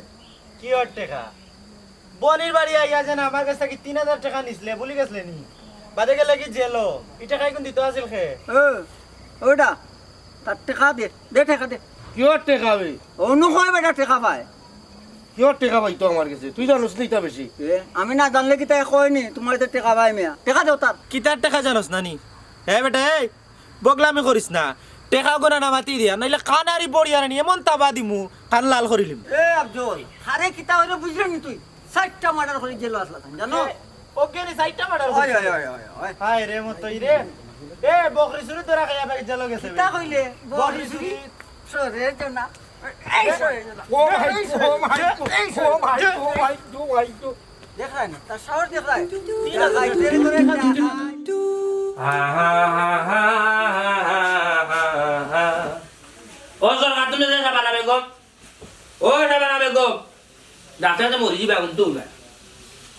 কিওর টেকা? বইনর বাড়ি আইয়া যেন আমার কাছ থাকি তিন হাজার টেকা নিছলে, ভুলি গেছলে নি? বাদে গেলে কি জেলো? ই টেকা ইগুন দিতো আছিল কে? এ, ওটা, তার টেকা দে, দে টেকা দে। কিওর টেকা বে? অনো কয় বেটা টেকা পায়। কিওর টেকা পাইতো আমার গেছে? তুই জানোস নি ইতা বেশি। এ, আমি না জানলে কিতা কয় নি, তুমার গেছে টেকা পায় মিয়া। টেকা দেও তার। কিতার টেকা জানোস না নি? হে বেটা, এই, বগলামি করিস না। টেকা গুনা না মাতি দিয়া, নাইলে কানারি বড়ি আনি এমন তাবা দিমু, কান লাল করিলিমু। এ আফজল, আরে কিতা অইলো বুঝলে নি তুই? চাইরটা মার্ডার করি জেলো আছলা, জানো? এ, ওকে রে, চাইরটা মার্ডার অয়, করছে। অয়, অয়, অয়, অয়। হায় রে, মতই রে। এ, বকরি চুরি ধরা খাইয়া বেগে জেলো গেছে কিতা বে। কইলে? বকরি বকরি চুরি? চুরি। সরে যাও না। এই সরে যাও না। ও ভাই, ও ভাই, ও ভাই, ও ভাই, ও ভাই, ও। দেখরায় না, তার সাহস দেখরায়। তুই না খাই, তেরে করে খাবি। ও সরকার, তুমি যে সাবানা বেগম, ও সাবানা বেগম, ডাক্তার তো মরি যাবে এখন তো না।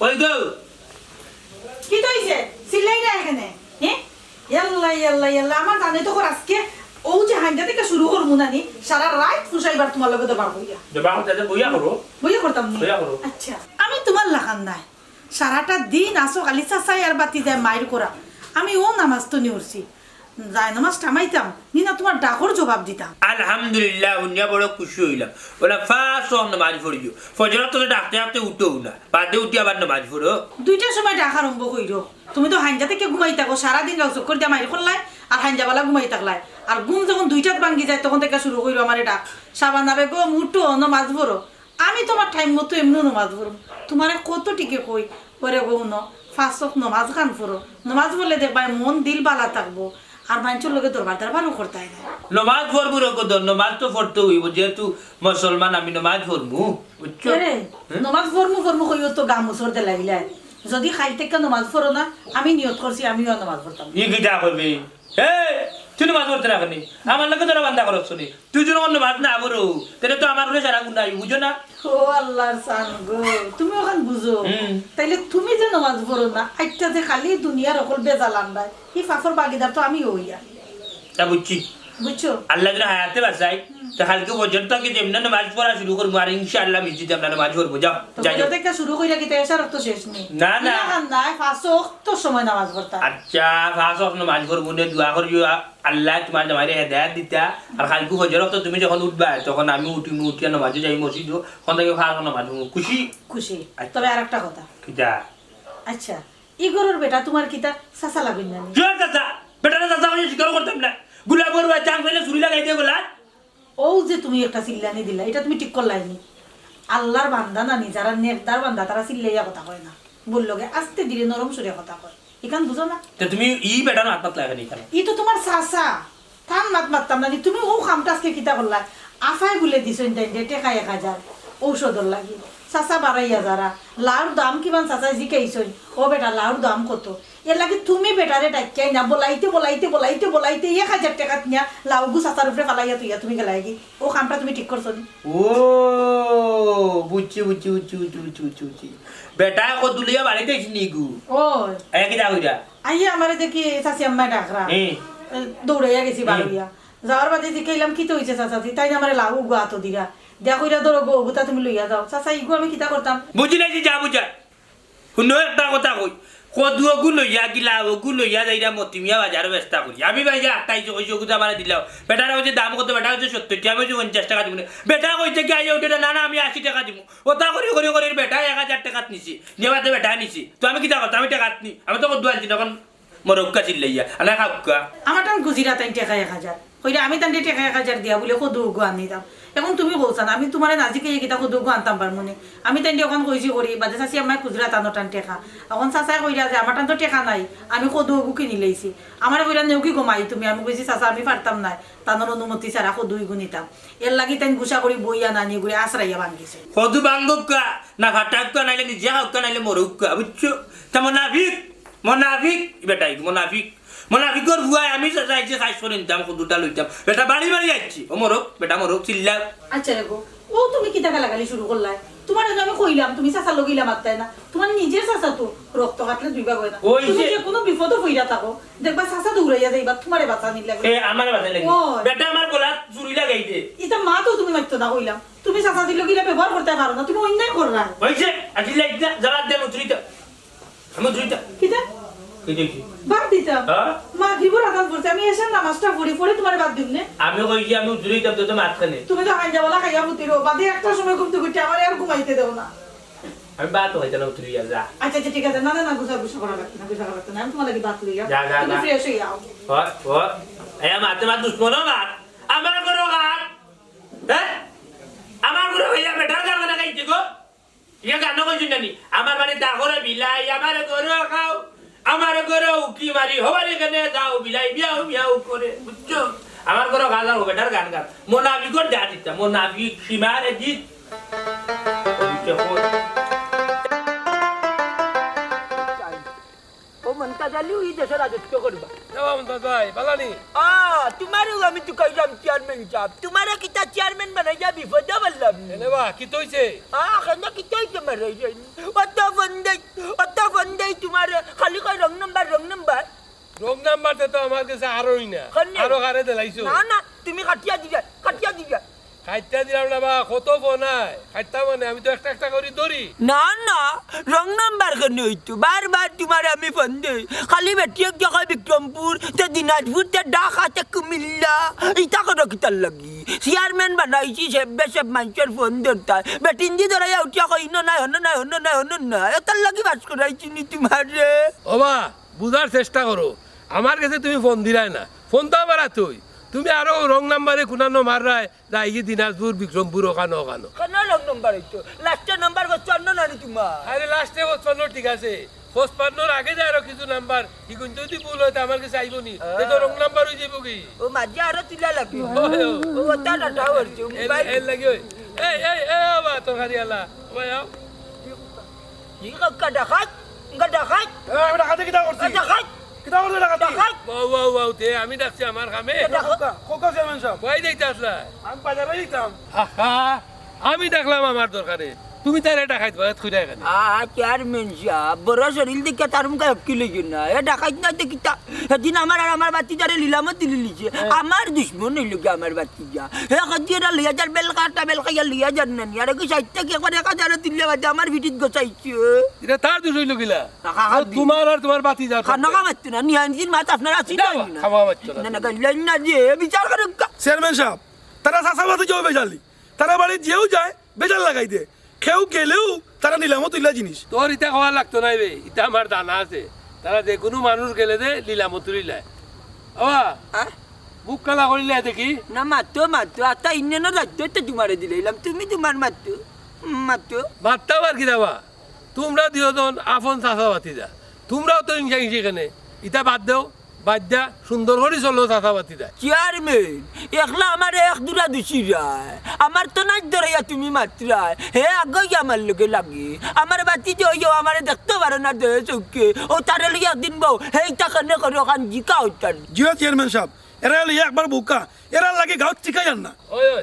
ওই গো। কিতা অইছে? চিল্লাইরা কেনে? হ্যাঁ? ইয়াল্লা, ইয়াল্লা, ইয়াল্লা, আমার জানে তো কর আজকে, ও যে হাইন্দা থেকে শুরু করমু না নি, সারা রাইত ফুসাইবার তুমার লগে দরবার কইয়া। দরবার করতে আছে, বইয়া করো। বইয়া করতাম নি? বইয়া করো। আচ্ছা, আমি তুমার লাখান নায়। সারাটা দিন আসো খালি চাচাই আর বাতি যায় মাইর করা। আমি ও নামাজ তো নিউরছি। জায়নামাজ টামাইতাম, নি না তুমার ডাকর জবাব দিতাম। আলহামদুলিল্লাহ, হুনিয়া বড় খুশি অইলাম। অলা পাঁচ ওয়াক্ত নমাজ পড়িও। ফজরর তো ডাকতে ডাকতে উঠো না, বাদে উঠি আবার নমাজ পড়ো। দুইটার সময় ডাক আরম্ভ করিও। তুমি তো হাইঞ্জা থাকি ঘুমাই থাকো, সারাদিন গাউ চক্কর দিয়া মাইর করলায়, আর হাইঞ্জা বালা ঘুমাই থাকলায়। আর ঘুম যখন দুইটাত ভাঙ্গি যায়, তখন থাকি শুরু করিও আমারে ডাক, "শাবানা বেগম, উঠো, নমাজ পড়ো।" আমি তুমার টাইম মতো এমনেউ নমাজ পড়মু। তুমারে কত টিকে কই, "ওরে গো, হুনো, পাঁচ ওয়াক্ত নমাজ খান পড়ো।" নমাজ পড়লে দেখবায় মন দিল বালা থাকবো, আর মাইনষর লগে দরবার দরবারও করতায় না। নমাজ পড়মু রে গো, নমাজ তো পড়তে অইবো, যেহেতু মুসলমান আমি নমাজ পড়মু, বুঝছো? আরে, হুম? নমাজ পড়মু পড়মু কইও তো গা মুসর দিলাইলায়। যদি কাইল থাকি নমাজ পড়ো না, আমি নিয়ত করছি আমিও আর নমাজ পড়তাম না। ই কিতা কইবে? এই, তুই নমাজ পড়তে না কেনে? আমার লগে তোরা বান্দা করছ নি। তুই যদি আমার নমাজ না পড়ো, তাইলে তো আমার উপরে সারা গুনাহ, বুঝো না? ও আল্লাহর চান গো, তুমি অখান বুঝো। হুম। তাইলে তুমি যে নমাজ পড়ো না, আইচ্ছা যে খালি দুনিয়ার অকল বেজাল আন্দায়, ই পাপর ভাগিদার তো আমি অইয়া। তা বুঝছি। বুঝছো? আল্লাহ যদি হায়াতে বাঁচাই, হুম। তো কাইলকু ফজর থাকি যেমনে নমাজ পড়া শুরু করমু, আর ইনশাআল্লাহ মসজিদে আমরা নমাজ পড়মু। যাও, তো যাই ফজর হোক। থাকি শুরু করিয়া কিতা এশার তো শেষ নি। না, না। না, না, পাঁচ ওয়াক্ত সময় নমাজ পড়তা। আচ্ছা, পাঁচ ওয়াক্ত নমাজ পড়মু নে, দোয়া করিও, আ-, আল্লাহ তুমার জামাইরে হেদায়েত দিতা। আর কাইলকু ফজর অক্ত তুমি যখন উঠবায়, তখন আমি উঠিমু, উঠিয়া নমাজে যাই মসজিদো, অখন থাকি পাঁচ ওয়াক্ত নমাজ পড়মু। খুশি? খুশি। আচ্ছা। তবে আর একটা কথা। কিতা? আচ্ছা, ই ঘরর বেটা তুমার কিতা চাচা লাগইন না নি? কিয়র চাচা? বেটারে চাচা কইয়া স্বীকার করতাম না। গুলা বড় ভাই চাং পাইলে ছুরি লাগাই দে গলাত। অউ যে তুমি একটা চিল্লানি দিলা, ইটা তুমি ঠিক করলায় নি। আল্লাহর বান্দা নানি, যারা নেকদার বান্দা, তারা চিল্লাইয়া কথা কয় না। বললো গে, আস্তে ধীরে নরম সুরে কথা কয়। ইখান বুঝো না? তে তুমি ই বেটার মাত মাতলায় কেনে ইখান? ই তো তুমার চাচা। তান মাত মাততাম না নি। তুমি অউ কামটা আজকে কিতা করলায়? আফায় বুলে দিছইন তাইন যে টেকা এক হাজার ঔষধর লাগি। চাচা বাড়াইয়া যারা, লাউর দাম কিমান চাচায় জিকাইছইন, "ও বেটা, লাউর দাম কত?" এর লাগি তুমি বেটারে ডাকিয়াই না, বলাইতে, বলাইতে, বলাইতে, বলাইতে এক হাজার টেকা নিয়া লাউগু চাচার উপরে ফালাইয়া তুইয়া তুমি গেলায়গি। অউ কামটা তুমি ঠিক করছো নি? ও, বুঝছি, বুঝছি, বুঝছি। বেটায় কদু লইয়া বাড়িত আইছে নি গু? ও। এ কিতা কইরা? আইয়া আমারে দেখি চাচি আম্মায় ডাকরা। হুম। এ, দৌড়াইয়া গেছি হুম। বারইয়া। যাওয়ার বাদে জিকাইলাম, "কিতা অইছে চাচাজি?" তাইন আমারে লাউগু আতো দিরা। দিয়া কইরা, "ধরো গো, অগুতা তুমি লইয়া যাও।" চাচা, ইগু আমি কিতা করতাম? বুঝিলাইছি, যা বুঝা। হুনো একটা কথা কই, কদু অগু লইয়া গিলা, অগু লইয়া যাইরা মতিমিয়া বাজারো বেচতা করি। আমি ভাইয়া আটাইশো কইছি, অগুতা আমারে দিলাও। বেটারে কইছি দাম কত, বেটা কইছে সত্তর টেকা, আমি কইছি পঞ্চাশ টেকা দিমু নে। বেটা কইছে কি আইয়া উঠে না, না, না, আমি আশি টেকা দিমু। অতা করি, করি, করি, বেটা এক হাজার টেকাত নিছি। নিয়া বাদে বেটা নিছি। তো আমি কিতা করতাম, আমি টেকাত নি। আমি তো কদু আনছি না, অখন মরউক্কা চিল্লাইয়া, আনা খাউক্কা। আমার টান গুজিরা তাইন টেকা এক হাজার। কইরা আমি তানরে টেকা এক হাজার দিয়া বুলে কদু অগু আনিতাম। অখন তুমি কও চাইন, আমি তুমারে না জিকাইয়া কিতা কদু অগু আনতাম পারমু নি? আমি তাইনরে অখন কইছি করি, বাদে চাচি আম্মায় খুজরা তান টান টেকা। অখন চাচায় কইরা যে আমার টান তো টেকা নাই, আমি কদু অগু কিনিলাইছি। আমারে কইরা নেওকি গমাই তুমি, আমি কইছি, "চাচা, আমি পারতাম নায়, তানর অনুমতি ছাড়া কদু ইগু নিতাম।" এর লাগি তাইন গুসা করি বইয়া নানি গুরে আছড়াইয়া ভাঙ্গিছে। কদু ভাঙ্গউক্কা, না ফাটাউক্কা, নাইলে নিজে খাউক্কা, নাইলে মরউক্কা, বুঝছো? তা মুনাফিক, মুনাফিক, ই বেটা ইগু মুনাফিক। মুনাফিকর ফুয়ায় আমি চাচা আইছি, খাইছ করে নিতাম, কদুটা লইতাম। বেটা বাড়ি বাড়ি আইছি। ও মরউক, বেটা মরউক, চিল্লাও। আচ্ছা রে গো, অউ তুমি কিতা গালাগালি শুরু করলায়? তুমারে তো আমি কইলাম, তুমি চাচার লগে ইলা মাততায় না। তুমার নিজের চাচা তো, রক্ত কাটলে দুই ভাগ অয় না। ওই তুমি যে যে কুনু বিপদো পইরা থাকো, দেখবায় চাচা দৌড়াইয়া যাইবা, তুমারে বাঁচানির লাগি। এ, আমারে বাঁচানির লাগি। ওই। বেটা আমার গলাত ছুরি লাগাই দে। ইতা মাত তো তুমি মাততায় না কইলাম। তুমি চাচাজির লগে ইলা ব্যবহার করতায় পারো না, তুমি অন্যায় কররায়। অইছে, আজ ইলা ইতা জবাব দে, মুচুরিতা। আমি উঠি যাইতাম। কিতা? কিতা অইছে? বাদ দিতাম। হ্যাঁ? মাগরিবর আজান পড়ছে, আমি এশার নামাজটা পড়ি, পড়ি তুমারে বাদ দিমু নে। আমি কইছি আমি উঠি যাইতাম, তো তো মাত খানে। তুমি তো হাইঞ্জা বালা খাইয়া ফুতিরো, বাদে একটার সময় ঘুম থাকি উঠি, আমারে আর ঘুমাইতে দেও না। আমি ভাত খাইতাম না, উঠি যা, যা। আচ্ছা, আচ্ছা, ঠিক আছে। না, না, না, গুছা, গুছা করা লাগতো না, গুছা করা লাগতো না। আমি তুমার লাগি ভাত লইয়া যাও। যা, যা, তুমি যা। ফ্রেশ অইয়া আও। ওই, ওই। এ, মাতে মাত দুশমন মাত। আমার ঘরো কার? হ্যাঁ? আমার ঘরো ভাইয়া বেটার কার না খাইছে গো? ইয়া গানও কইছইন না নি? আমার বাড়ি দাগরে বিলাই, আমার ঘরো খাও, আমার ঘরো উকি মারি, হবার এখানে যাও, বিলাই মিয়াও মিয়াও করে, বুঝছো? আমার ঘরো গান আর বেটার গান গান। মোনাফিকর যা দিতা, মোনাফিক, সীমারে জিত। ও মন্তাজ আলী, ওই দেশর রাজত্ব করবা। এ মন্তাজ ভাই, বালা নি? আ, তুমারেও আমি তো কইলাম চেয়ারম্যান সাব। তুমারে কিতা চেয়ারম্যান বানাইয়া বিপদো পারলাম নি? এনে বা, কিতা অইছে? আ, কেনে কিতা অইছে মারাই যায়নি? অত ফোন দেই, অত ফোন দেই তুমারে, খালি কয় wrong number, wrong number। Wrong number তে তো আমার গেছে আরোই না। কেনে? আরো কারে দিলাইছো? না, না, তুমি কাটিয়া দিবে, কাটিয়া দিবে। কাইট্টা দিলাম না বা, কত ফোন আয়? কাইট্টা মানে আমি তো একটা একটা করি ধরি। না, না, রং নাম্বার কেনে অইতো? বারবার তুমারে আমি ফোন দেই। খালি বেটিয়ে গিয়া কয় বিক্রমপুর, তে দিনাজপুর, তে ঢাকা, তে কুমিল্লা। ইতা করো কিতার লাগি? চেয়ারম্যান বানাইছি, সে বেশে মানষর ফোন ধরতায়। বেটিন্দি ধরাইয়া উঠিয়া কয়, "ইনো নাই, অনো নাই, অনো নাই, অনো নাই।" এতার লাগি পাস করাইছি নি তুমারে। ওবা, বুঝার চেষ্টা করো। আমার গেছে তুমি ফোন দিলায় না। ফোন তো আমার আতই। তুমি আরো রং নাম্বারে কুনানো মাররায়। যাইগি দিনাজপুর, বিক্রমপুর, অখানো, অখানো। কেনে রং নাম্বার অইতো? লাস্টর নাম্বার পঁচপান্ন নানি তুমার? আরে, লাস্টে পঁচপান্ন ঠিক আছে, পঁচপান্নর আগে যে আরো কিছু নাম্বার, ইগুন যদি ভুল অয়, তে আমার গেছে আইবো নি? তে তো রং নাম্বার অইযিবো গি। ও, মাঝে আরো তুলা লাগে। ওই, ওই। ও, ওটা ডাটা অইছে, ও এর, মোবাইল। এর লাগি অই। এই, এই, এই, ওবা, তরকারি আলা। ওবা, আও। ই কাকা ডাকাত, ইনকা ডাকাত। এ, আমি ডাকাতি কিতা করছি? এ, ডাকাত। কিতা করছি ডাকাতি? ডাকাত। ওয়াও, ওয়াও, ওয়াও, তে আমি ডাকছি আমার কামে। এ, ডাকাত। খোকা, খোকা চেয়ারম্যান সাব। কই যাইতা আছলা? আমি বাজারে যাইতাম। আহা, আমি ডাকলাম আমার দরকারে। তুমি তারে ডাকাইত বাকাইত কইরা কেনে? আ, চেয়ারম্যান সাব, বড় শরীর দেখিয়া তার মুখে এক কিলো না। এ ডাকাইত না দেখিতা। সেদিন আমার আর আমার বাতিজারে লিলামো তুলি লিছে। হ্যাঁ। আমার দুশমন অইলো গি আমার বাতিজা। হে কদি এরা লইয়া যার বেলকা, একটা বেলকা ইয়া লইয়া যার না নি। আর কি সাইডটা কি একবার এক হাজারে তুললে বাদে আমার ভিটিত গোছাইছে। এটা তার দোষ অইলো কিলা? কাকা, ও, কাকা, তুমার আর তুমার বাতিজার খানা দোষ। খাওয়া মারতো না, নিয়াম দিন মাত আপনারা আছি যাও, না, না। খাওয়া মারতো না। না, না, গাইলেন না যে, বিচার করুক। চেয়ারম্যান সাব, তারা চাচা বাতিজাও বেজালি। তারা বাড়িত যেউ যায়, বেজাল লাগাই দে। কেউ গেলেউ তারা নিলামো তুইলা জিনিস। তোর ইতা কওয়া লাগতো নায় বে, ইতা আমার জানা আছে। তারা যেকুনু মানুষ গেলে দে নিলামো তুলিলায়। ওবা, হ্যাঁ? বুক কালা করিলে দেখি। না, মাতো, মাতো, আতা ইন্নে না রাখতো, তো তুমারে দিলাইলাম, তুমি তুমার মাতো, মাতো। মাততাম আর কিতা বা? তুমরা দুইজন আপন চাচা বাতিজা, তুমরাও তো হিংসা হিংসি কেনে, ইতা বাদ দেও। বাদ দিয়া সুন্দর করি চলো চাচা বাতিজা। চেয়ারম্যান, একলা আমারে এক দুরা দুষিরায়। আমার তো নাইত ধরাইয়া তুমি মাতরায়। হে আগেই আমার লগে লাগে। আমার বাতিজা অইয়াও আমারে দেখতো পারো না দুই চউখে। ও তারে লইয়া একদিন বও, হেইটা কেনে করো অখান জিকাও তান। জি অয় চেয়ারম্যান সাব, এরা অইলো একবার বোকা, এরার লাগি গাউত টিকা যার না। ওই, ওই,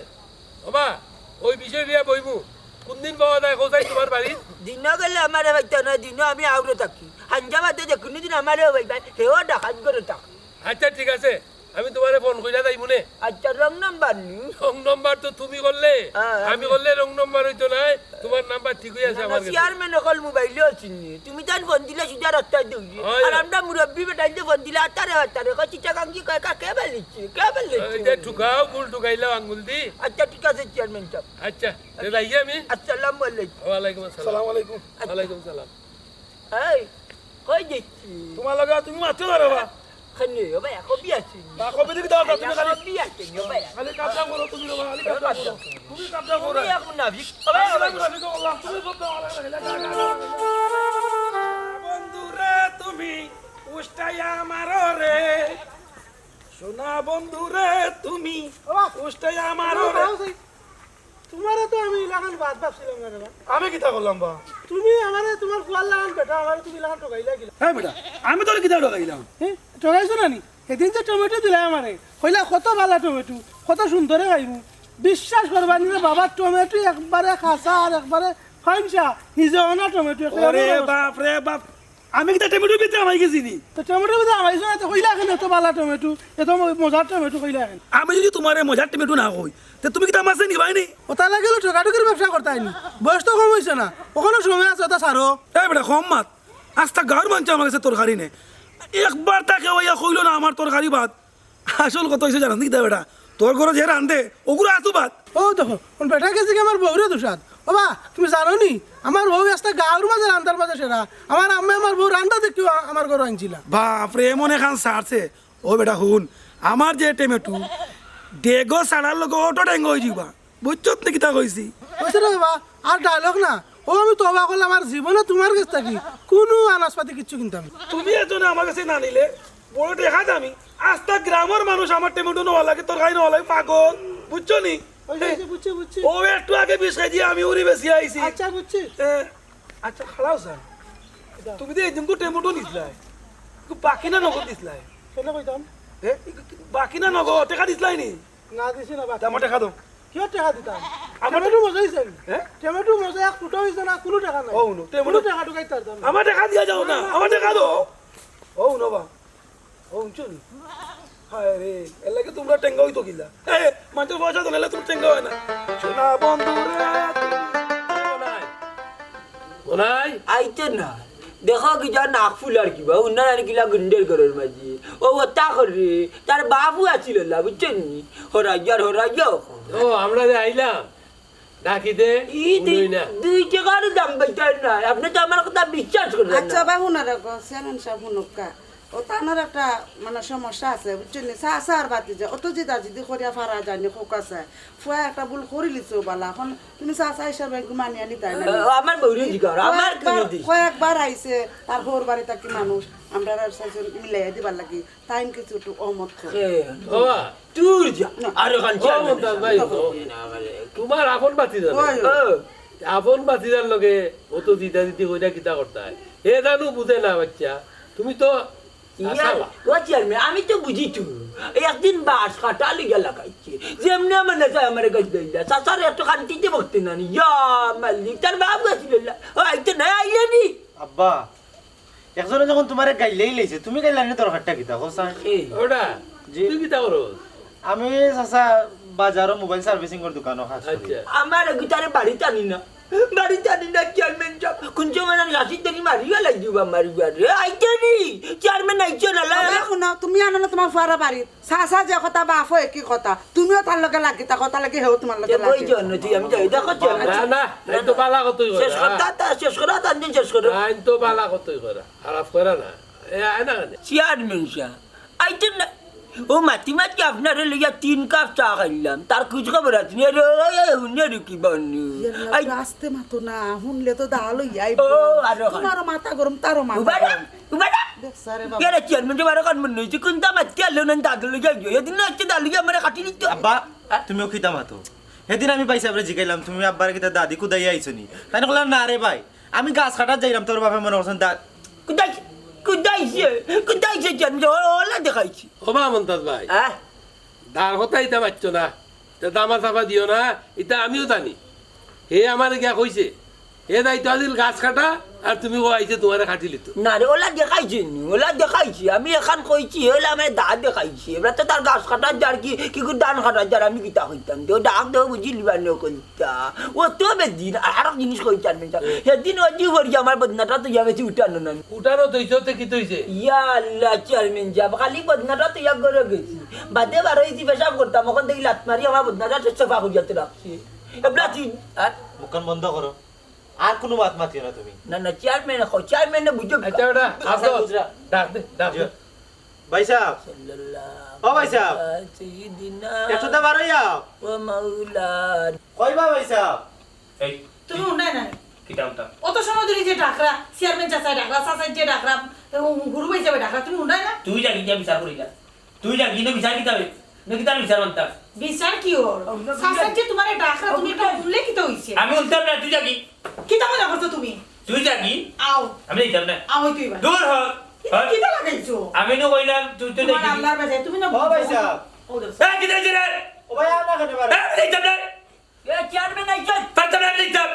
ওবা, ওই বিষয় লইয়া বইমু। কুনদিন পাওয়া যায় কোথায় তুমার বাড়ি? দিনো গেলে আমারে পাইতা না, দিনো আমি আউরে থাকি। হাঞ্জা বাদে যে কুনুদিন আমারে পাইবায়, হেও ডাকাত ঘরো থাকি। আচ্ছা, ঠিক আছে, আমি তুমারে ফোন কইরা যাইমু নে। আচ্ছা, রং নাম্বার নি? রং নাম্বার তো তুমি করলে, হ্যাঁ, আমি আমি করলে রং নাম্বার অইতো নায়। তুমার নাম্বার ঠিকই আছে না, আমার কাছে। চেয়ারম্যান অকল মোবাইলো আছইন নি। তুমি তান ফোন দিলে সিধা রাস্তায় দৌড়ি। হয়। আর আমরা মুরব্বি বেটাইন্তে ফোন দিলে আতারে আতারে কয়, "চিটাগাঙ্গি কয়, কা-, কে বেলিছে? কে বেলিছে?" এই যে ঠুকাও, ভুল ঠুকাইলাও আঙ্গুল দি। আচ্ছা, ঠিক আছে, চেয়ারম্যান সাব। আচ্ছা, তে যাই আমি। আসসালামু আলাইকুম। ওয়ালাইকুম আসসালাম। আসসালামু আলাইকুম। আচ্ছা। ওয়ালাইকুম সালাম। এই, কই যাইছি? তুমার লগে তুমি মাতিও না রে বা। খানি, ও ভাই, কবি আছে। বা, কবি দেখি দাও, দাও, তুমি খালি কবি আছে, ও ভাই। খালি কাম কাম করো তুমি রে বা, খালি কাম কাম করো। তুমি কাম কাম করো। তুমি এক মুনাফিক। ও ভাই, ও ভাই। মুনাফিক, আল্লাহ, তুমি বলতে আল্লাহ, আল্লাহ, আল্লাহ, আল্লাহ। বন্ধুরে তুমি উষ্টাইয়া মারো রে। সোনা বন্ধুরে তুমি ও বা। উষ্টাইয়া মারো রে। ও ভাই। তুমারে তো আমি ইলাখান বাদ ভাবছিলাম না রে বা। আমি কিতা করলাম বা? তুমি আমারে তুমার ফুয়ার লাখান বেটা, আমারে তুমি ইলাখান ঠগাইলা কিলা? হ্যাঁ বেটা, আমি তোরে কিতা ঠগাইলাম? হ্যাঁ, ঠগাইছো না নি? হেদিন যে টমেটো দিলায় আমারে, কইলা কত ভালা টমেটো, কত সুন্দরে খাইমু। বিশ্বাস করবা নি রে বাবা, টমেটো একবারে কাঁচা আর একবারে ফাইনসা, নিজে অনা টমেটো, একটা ওরে এমন অবস্থা। বাপ রে বাপ, আমি কিতা টমেটোর ভিতরে হামাই গেছি নি? তো টমেটোর ভিতরে হামাইছো না, তো কইলা কেনে এত ভালা টমেটো, এত ম-, মজার টমেটো কইলা কেনে? আমি যদি তুমারে মজার টমেটো না কই, তে তুমি কিতা আমারে নিবায় নি? ওটা লাগলে ঠকাঠকির ব্যবসা করতায় নি। বয়স তো কম অইছে না, অখনো সময় আছে, ওটা ছাড়ো। এই বেটা, কম মাত। আস্তা গাউর মানষে আমার গেছে তরকারি নে। একবার তাকে অইয়া কইলো না আমার তরকারি বাদ। আসল কথা অইছে জানোস নি কিতা বেটা? তোর ঘরো যে রান্ধে, অগুরে আতো বাদ। ও দেখো, অখন বেটায় গেছে গি আমার বউরে দোষাত। ও বা, তুমি জানো নি? আমার বউ আস্তা গাউর মাঝে রান্ধার মাঝে সেরা। আমার আম্মায় আমার বউ রান্ধা দেখিয়া আ-, আমার ঘরো আনছিলা। বাপ রে, এমন এখান ছাড়ছে। ও বেটা হুন, আমার যে টমেটো, ডেগো ছাড়ার লগে অটো ডেঙ্গো অইযিবা। বুঝছত নি কিতা কইছি? কইছে রে বাবা, আর ডায়লগ না। ও আমি তওবা করলাম, আর জীবনে তুমার গেছ থাকি কুনু আনাজপাতি কিচ্ছু কিনতাম না। তুমি এজন্য আমার গেছে না নিলে, বড় টেকা দামি। আস্তা গ্রামর মানুষ আমার টমেটো নেওয়া লাগে, তরকারি নেওয়া লাগে, পাগল। বুঝছো নি? ওই যে, ওই যে, বুঝছি, বুঝছি। ও একটু আগে বিশ কেজি আমি উড়ি বেশি আইছি। আচ্ছা, বুঝছি। এ, আচ্ছা, খালাও স্যার। তুমি তো এই দিন টমেটো নিছিলায়। বাকি না নগদ দিছিলায়? কেনে কইতাম? এ, বাকি না নগদ? টেকা দিছিলায় নি? না দিছি না, বাকি। তে আমার টেকা দেও। কিয় টেকা দিতাম? আমার টমেটো মজা অইছে নি? হ্যাঁ? টমেটো মজা এক ফুটা অইছে না, কুনু টেকা নাই। ও, হুনো, টমেটো কুনু টেকা টুকাই তার দাম নাই। আমার টেকা দিয়া যাও না, না, না, আমার টেকা দেও। ও, হুনো বা। ও, হুনছো নি? হায় রে, এর লাগি তুমরা টেঙ্গা অইতো কিলা? এ, মানষর পয়সা তো নাইলে তুমি টেঙ্গা অয় না। না, দেখো কিতা নাক ফুলার কিবা, উনার আর কিলা গুন্ডের ঘরর মাঝে। ও ওতা করে, তার বাপও আছিল লা, বুঝছইন নি? হরাইয়ার হরাইয়া অখন। ও, আমরা যে আইলাম, ডাকি দে, ই দুই, হুনই না। দুই টেকারও দাম পাইতাম না, আপনে তো আমার কথা বিশ্বাস করইন না। আচ্ছা, বা হুনো রাখো, চেয়ারম্যান সাব হুনউক্কা। ও তানর একটা মানে সমস্যা আছে, বুঝছইন নি? চাচা আর ভাতিজা, অত জিদাজিদি করিয়া পারা যায়নি, খোকা চায়। ফুয়া একটা ভুল করিলিছে বালা, অখন তুমি চাচা হিসাবে একটু মানিয়া নিতায় না। আ, আমার বউরে জিগাও, ফুয়া আমার একবার, কিনে দিস। ফুয়া একবার আইছে, তার হউর বাড়ি থাকি মানুষ, আমরার সাথে মিলাইয়া দিবার লাগি, তাইন কিছু একটু অমত করে। এ, বাবা। তুই যা, না। আরে খান ও, চেয়ারম্যান মন্তাজ ভাই, না, ও। না, মানে, তোমার আপন ভাতিজা না। ওই। ও। আপন ভাতিজার লগে অত জিদাজিদি কইরা কিতা করতায়? হে জানু বুঝে না, বাচ্চা। তুমি তো ইয়া, আচ্ছা, বা- ও চেয়ারম্যান, আমি তো বুঝি তো। একদিন বাঁশ কাটা লইয়া লাগাইছে। যেমনে মানে যায় আমারে গাইল্লাইলা। চাচার এত খান্তিতে বকতে না নি। ইয়া মালিক, তার বাপ গাছ লইলা। ও আইতে না, আইলে নি। আব্বা, একজনে যখন তোমারে গাইল্লাইলাইছে, তুমি গাইল্লানির দরকারটা কিতা, কও চাই? এই। ওটা, জি। তুই কিতা করস? আমি চাচা বাজারো মোবাইল সার্ভিসিং এর দোকানো কাজ করি। আচ্ছা। আমার গুতারে বাড়িত আনি না। বাড়িত আনি না, চেয়ারম্যান সাব। কোন সময় আমি লাঠির দড়ি মারিয়া লাগি দিবা, মারিবা রে। আইতে নি, চেয়ারম্যান আইছে না, লা- বাবা, হুনো, তুমি আনো না তোমার ফুয়ারে বাড়িত। চাচা যে কথা, বাপও একই কথা। তুমিও তার লগে লাগি থাকো, তার লগে হেও তোমার লগে তে লাগি কই থাকো। জন্য তুই আমি যাই, দেখো, চেয়ারম্যান না, সাব। না, এই তো বালা কথাই কইরা। শেষ কথা, তা শেষ করো, তার দিন শেষ করো। আইন তো বালা কথাই কইরা, খারাপ কইরা না। এ, আয় না কেনে? চেয়ারম্যান সাব, আইতে না। ও মাতি মাতি আপনারে লইয়া তিন কাপ চা খাইলাম, তার খোঁজ খবর আছে নি? আরে, ওই, ওই, হুনে রে কি বানি? ইয়াল্লা, আই- একটু আস্তে মাতো না, হুনলে তো দাল হইয়া আইবো। ও, আরো খান। তোমারও মাথা গরম, তারও মাথা উবারা, গরম। উবারা। দেখছ রে বাবা। ইয়ারে চেয়ারম্যান যে বারো খান মনে হইছে, কোনটা মাতি আলো না দাদু লইয়া গিয়ে। এদিন না হচ্ছে দাদু লইয়া আমারে কাটি নিত। আব্বা, হ্যাঁ? তুমিও কিতা মাতো? সেদিন আমি ভাই সাবরে জিগাইলাম, "তুমি আব্বারে কিতা দাদি কুদাইয়া আইছো নি?" তাইন কইলা, "না রে ভাই, আমি গাছ কাটাত যাইরাম, তোর বাপে মনে করছেন দা-" কুদাইছে, কুদাইছে, কুদাইছে, চেয়ারম্যান সাব, ও-, ওলা দেখাইছি। ও বা মন্তাজ ভাই, হ্যাঁ? দার কথা ইতা মাতছো না, তে দামা চাপা দিও না, ইতা আমিও জানি। হে আমারে গিয়া কইছে, হে দায়িত্ব আছিল গাছ কাটা, আর তুমি ও আইছে তোমারে কাটিলিতো। না রে, ওলা দেখাইছে নি, ওলা দেখাইছে। আমি এখান কইছি, হে ওলা আমারে দা দেখাইছে। এবার তো তার গাছ কাটার যার কি, কি করে ধান কাটার যার আমি কিতা কইতাম? তো ডাক দেও বুঝি লিবা নিও কইতা। ও তো বেদিন, আর আরো জিনিস কইতাম না। সেদিন ও জি ভরি আমার বদনাটা তো যাবে উঠানো না। উঠানো তো ইচ্ছতে কি তো হইছে? ইয়া আল্লাহ, চেয়ারম্যান সাব, খালি বদনাটা তো ইয়া করে গেছি। বাদে বারো ইজি পেশাব করতাম, ওখান থেকে লাত মারি আমার বদনাটা তো সাফা করিয়া তো রাখছি। এবলা তুই, আর মুখখান বন্ধ করো, আর কোনো মাত মাতিও না তুমি। না, না, চেয়ারম্যান, চেয়ারম্যানে বুঝো। আচ্ছা, বেটা, আচ্ছা, আব্দুল, বুঝরা। ডাক দে, ডাক দে। জি। ভাই সাহেব। সাল্লাল্লাহু ও ভাই সাহেব। আলা সাইয়্যিদিনা একটু তো বারো যাও। ওয়া মাওলানা। কই বা ভাই সাহেব? এই, তুমি উন্ডায় নাই। কিতা উন্ডা? অত সময় ধরে যে ডাকরা, চেয়ারম্যান চাচায় ডাকরা, চাচায় যে ডাকরা, হুরু ভাই সাহেবে ডাকরা, তুমি উন্ডায় না? তুই যা গিয়া বিচার করি যা। তুই যা গিয়া বিচার কিতা হবে? না কিতা বিচার মানতাম? বিচার কি ওর? চাচায় যে তোমারে ডাকরা, তুমি একটা উনলে কিতা হইছে? আমি উনতাম না, তুই যা গি। কিতা মনে করছো তুমি? তুই যা গি। আও। আমি যাইতাম না। আও তুই বা। দূর হ। কি-, হ্যাঁ? কিতা লাগাইছো? আমি নু কইলাম, তুই তো তোমার দেখি। আল্লাহর বাসায়, তুমি না ও ভাই সাহেব। ও দেখো। এই, কিতা হইছে রে? ও ভাই, আর না খেতে পারে। এই, আমি যাইতাম না। এ, চেয়ারম্যান আইছে। পারতাম না, আমি যাইতাম।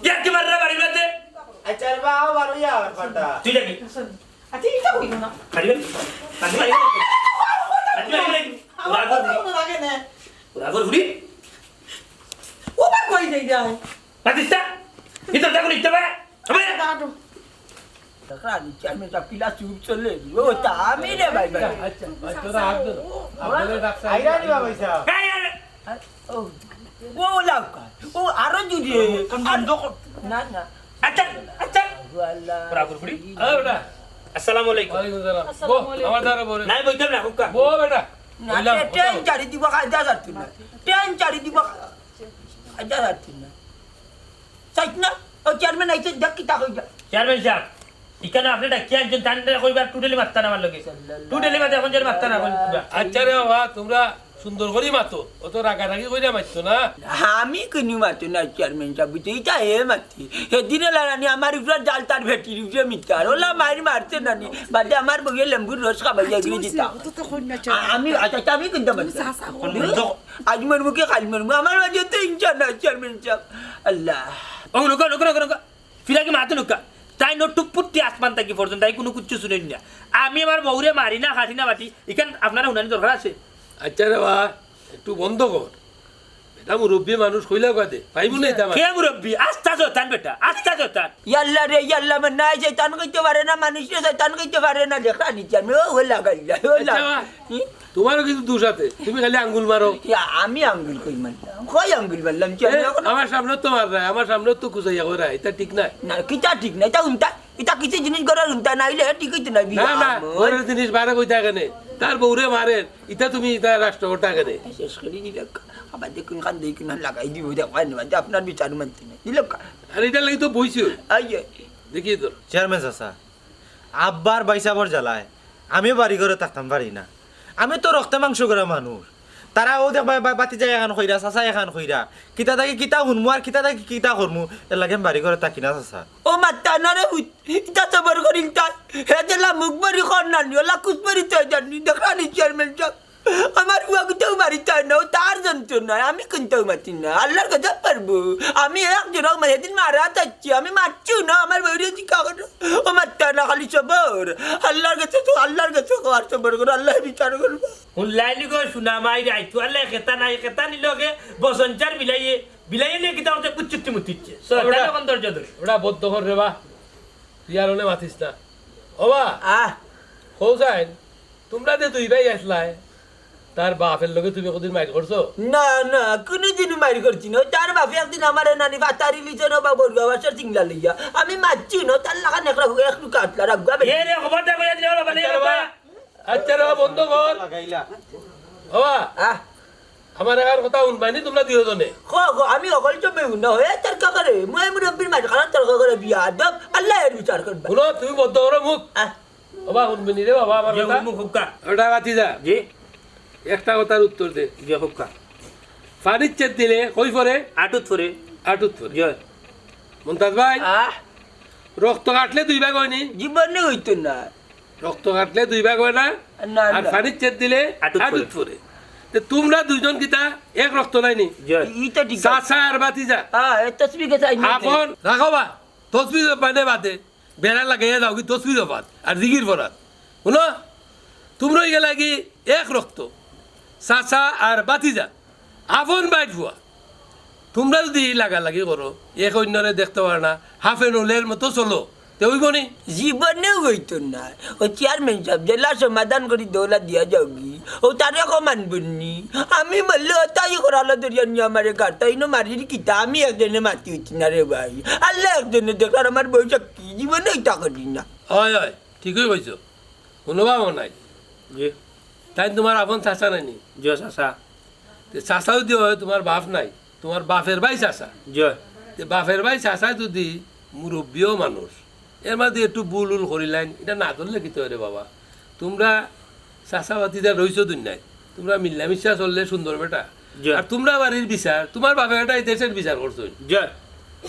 ইয়ার কি মাররা বাড়ির মধ্যে? আচ্ছা, রে বা, আও, বারো ইয়া, আর পাল্টা। তুই যা গি। আচ্ছা, এটা কইলো না। আরে, আরে, আরে, আরে, আরে, আরে, আরে, আমার ওরা কথা মনে লাগে না। ওরা করে ঘুরি। ও বা কই যাই যায়? পাতিস্তা? ভিতর থাকো, লিখতে পারে? হবে? দাঁড়াও। দেখরা নি, চেয়ারম্যান সাব কিলা চুপ চলে। ও, তা আমি রে ভাই, ভাই। আচ্ছা, আচ্ছা, তোরা হাত ধরো। হাত ধরে রাখছে। আইরা নি বাবা, ইসা। এই, এই, এই। ও, ও লাউকা। ও, আরো জুড়ি। কোন বন্ধ কর। না, না। আচ্ছা, আচ্ছা। ও আল্লাহ। ওরা করে ঘুরি। হ্যাঁ, বেটা। আসসালামু আলাইকুম। ওয়ালাইকুম সালাম। আসসালামু আলাইকুম। বউ, আমার দ্বারা বলে। নাই, বইতাম না, হুক্কা। বউ, বেটা। না, বললাম, টে-, বললাম। ট্রেন চারি দিব, কায়দা যাচ্ছে না। ট্রেন চারি দিব। আচ্ছা, আচ্ছা, না। চাইছ না? ও চেয়ারম্যান আইছে, দেখ কিতা কইবা। চেয়ারম্যান সাব, ইখানো আপনে ডাকিয়া আনছইন, তানরে কইবা totally মাততা না আমার লগে। Totally মাতে এখন যেন মাততা না কইবা। আচ্ছা রে বাবা, তোমরা সুন্দর করি মাতো, অত রাগারাগি কইরা মাততো না। আমি কুনু মাতো না চেয়ারম্যান সাব, বুঝছো? ইটা হে মাতে। সেদিনে লারানি আমার উপরে জাল তার ভেটির উপরে মিটার। ওলা মাইর মারছে নানি, বাদে আমার বউয়ে লেম্বুর রস খাবাইয়া গিয়ে দিতা। আ-, আমি, আচ্ছা, আচ্ছা, আমি কিন্তু মাততাম না। আজ মরমু কি কাল মরমু, আমার মাঝে তো ইনশাল্লাহ চেয়ারম্যান সাব। আল্লাহ। ও, রুকো, রুকো, রুকো, রুকো। ফিরাকি মাতে রুকো। তাইন টুপুট্টি আসমান থাকি পড়ছইন, তাইন কুনু কিচ্ছু হুনইন না। আমি আমার বউরে মারি না, কাটি না, বাটি। ইখান আপনারা হুনানি দরকার আছে? আচ্ছা রে বা, একটু বন্ধ কর। তা মুরব্বী মানুষ কইলা কাদে, পাইবো না ইতা। কে মুরব্বী? আস্তা শয়তান বেটা, আস্তা শয়তান। ইয়াল্লা রে ইয়াল্লা, মানে শয়তান কইতে পারে না, মানুষরে শয়তান কইতে পারে না, দেখরা নিচে আমি, ও, ও লাগাইলা, ও আচ্ছা, লাগা। মা, হুম? তোমারও কিছু দোষ আছে, তুমি খালি আঙ্গুল মারো। কি আমি আঙ্গুল কই মারলাম? কই আঙ্গুল মারলাম? কি আমি এ, এখন আমার সামনে তো মার নাই, আমার সামনে তো কুচাইয়া কই রায়, ইতা ঠিক নাই। না, কিতা ঠিক না, ইতা উল্টা, ইতা কিছু জিনিস করার উল্টা না হইলে ঠিক হইতো না, না, বিয়া না, আমার। ঘরের জিনিস বারে কইতা কেনে? তার বউরে মারের, ইতা তুমি ইতা রাষ্ট্র করতা কেনে? শেষ করি দিলে, আবার দেখুন খান দেখুন লাগাই দিব, দেখো, আইন বাদে আপনার বিচার মানতে নাই। দিল কা? আর ইটার লাগি তো বইছি। আইয়ে। দেখি তো। চেয়ারম্যান চাচা, আব্বার বাইসাবর জ্বালায় আমিও বাড়ি ঘরে থাকতাম পারি না। আমি তো রক্তে মাংস করা মানুষ। তারা ও দেখ বা-, বা-, বাতিজা এখান কইরা, চাচা এখান কইরা, কিতা থাকি কিতা হুনমু আর কিতা থাকি কিতা করমু, এর লাগি আমি বাড়ি ঘরে থাকি না চাচা। ও মাত্তা না রে হুত, ইতা সবর করিল তাই। হে দিলা মুখ বাড়ি কর নানি, ওলা কুস বাড়ি তাই জানি, দেখা নি চেয়ারম্যান সাহেব। আমার ফুয়া কিতাও বাড়ি তাই না, ও তার যন্ত্রণায়, আমি কিনতেও মাতি না। আল্লাহর গজব পারবো। আমি এক জোড়া মানে সেদিন মারা যাচ্ছি, আমি মারছি না, আমার বউরে জিকা করো। ও মাত্তা না খালি সবর। আল্লাহর গেছে তো, আল্লাহর গেছে কওয়ার সবর করো, আল্লাহ বিচার করবো। হুনলাইনি গো, শোনা মাই রাইতু, আল্লাহ খেতা নাই, খেতা নিল গে, বসঞ্চার বিলাইয়ে, বিলাইয়ে নিয়ে কিতা করতে কুচ্চুত্তি মুতিচ্ছে। সো, ওটা তাহলে এখন ধৈর্য ধরে। ওটা বদ্ধ কর রে বা। তুই আর ওনে মাতিস না। ও বা, আহ। হোসাইন, তোমরা যে দুই ভাই আসলায়, তার বাপের লগে তুমি কদিন মাইর করছো? না, না, কোনোদিনও মাইর করছি না। তার বাপে একদিন আমার নানি ফাতারি লিছে না বা বড়ুয়া বাসার সিংলা লইয়া। আমি মারছি না, তার লাখান একরা একটু কাটলা রাখবা। এ রে, খবরটা কইয়া দিলে ওরা বানিয়ে আচ্ছা রে বা, রাখবা। আচ্ছা রে বা, বন্ধ কর। লাগাইলা। ও বা, আহ। আমার একার কথা হুনবায়নি তোমরা দুইজনে। খো, খো, আমি অকল চমে হুনা হয়ে তর্ক করে। মুয়ে মুরব্বীর মাঝখানে তর্ক করে বিয়া আদব, আল্লাহ এর বিচার করবা। হুনো, তুমি বদ্ধ করো মুখ। আহ। ও বা, হুনবায়নি রে বাবা আমার যে কথা। হুনমু হুক্কা। ওটা বাতি যা। জি। একটা কথার উত্তর দে। জি, হুক্কা। পানির চেত দিলে কই পড়ে? আটুত পড়ে। আটুত পড়ে। জি। মন্তাজ ভাই, আহ। রক্ত কাটলে দুই ভাগ হয়নি? জীবনে হইতো না। রক্ত কাটলে দুই ভাগ হয় না, না, আর না। পানির চেত দিলে আটুত আটুত পড়ে। পড়ে। তে তোমরা দুইজন কিতা এক রক্ত নাইনি? জি। ইটা ঠিক আছে। চাচা আর বাতিজা। হ্যাঁ, এ তসবি কে চাই না। আপন রাখো বা, তসবি পানে বাদে, বেড়া লাগাইয়া যাও কি তসবি জপাত আর জিকির পড়াত। হুনো, তোমরা হই গেলা কি এক রক্ত, চাচা আর বাতিজা, আপন বাইর ফুয়া। তোমরা যদি লাগালাগি করো, এক অন্যরে দেখতে পারো না, হাফে নলের মতো চলো, তে হইব নি? জীবনেও হইতো না। ও চেয়ারম্যান সাহেব, যেলা সমাধান করি দৌলা দিয়া যাওগি, ও তারে কো মানবনি। আমি মরলে ও তাই করালো দরিয়া নিয়ে আমারে গাড়, তাই নো মারির কিতা, আমি একজনে মাতি হইছি না রে ভাই। আল্লাহ একজনে দেখলার আমার বউ সাক্ষী, জীবনে ইটা করি না। হয়, হয়, ঠিকই কইছো। কোনো বাবা নাই। জি। তাই তোমার আপন চাচা নাইনি? জি, চাচা। তে চাচা যদি হয়, তোমার বাপ নাই, তোমার বাপের ভাই চাচা। জি। তে বাপের ভাই চাচা যদি মুরব্বিও মানুষ, এর মাঝে একটু ভুল উল করিলাইন, ইটা না ধরলে কিতা অয় রে বাবা? তোমরা চাচা বাতিজা রইছো দুনিয়াত, তোমরা মিল্লামিশা চললে সুন্দর বেটা। জি। আর তোমরা বাড়ির বিচার, তোমার বাপে বেটা এই দেশের বিচার করছো। জি।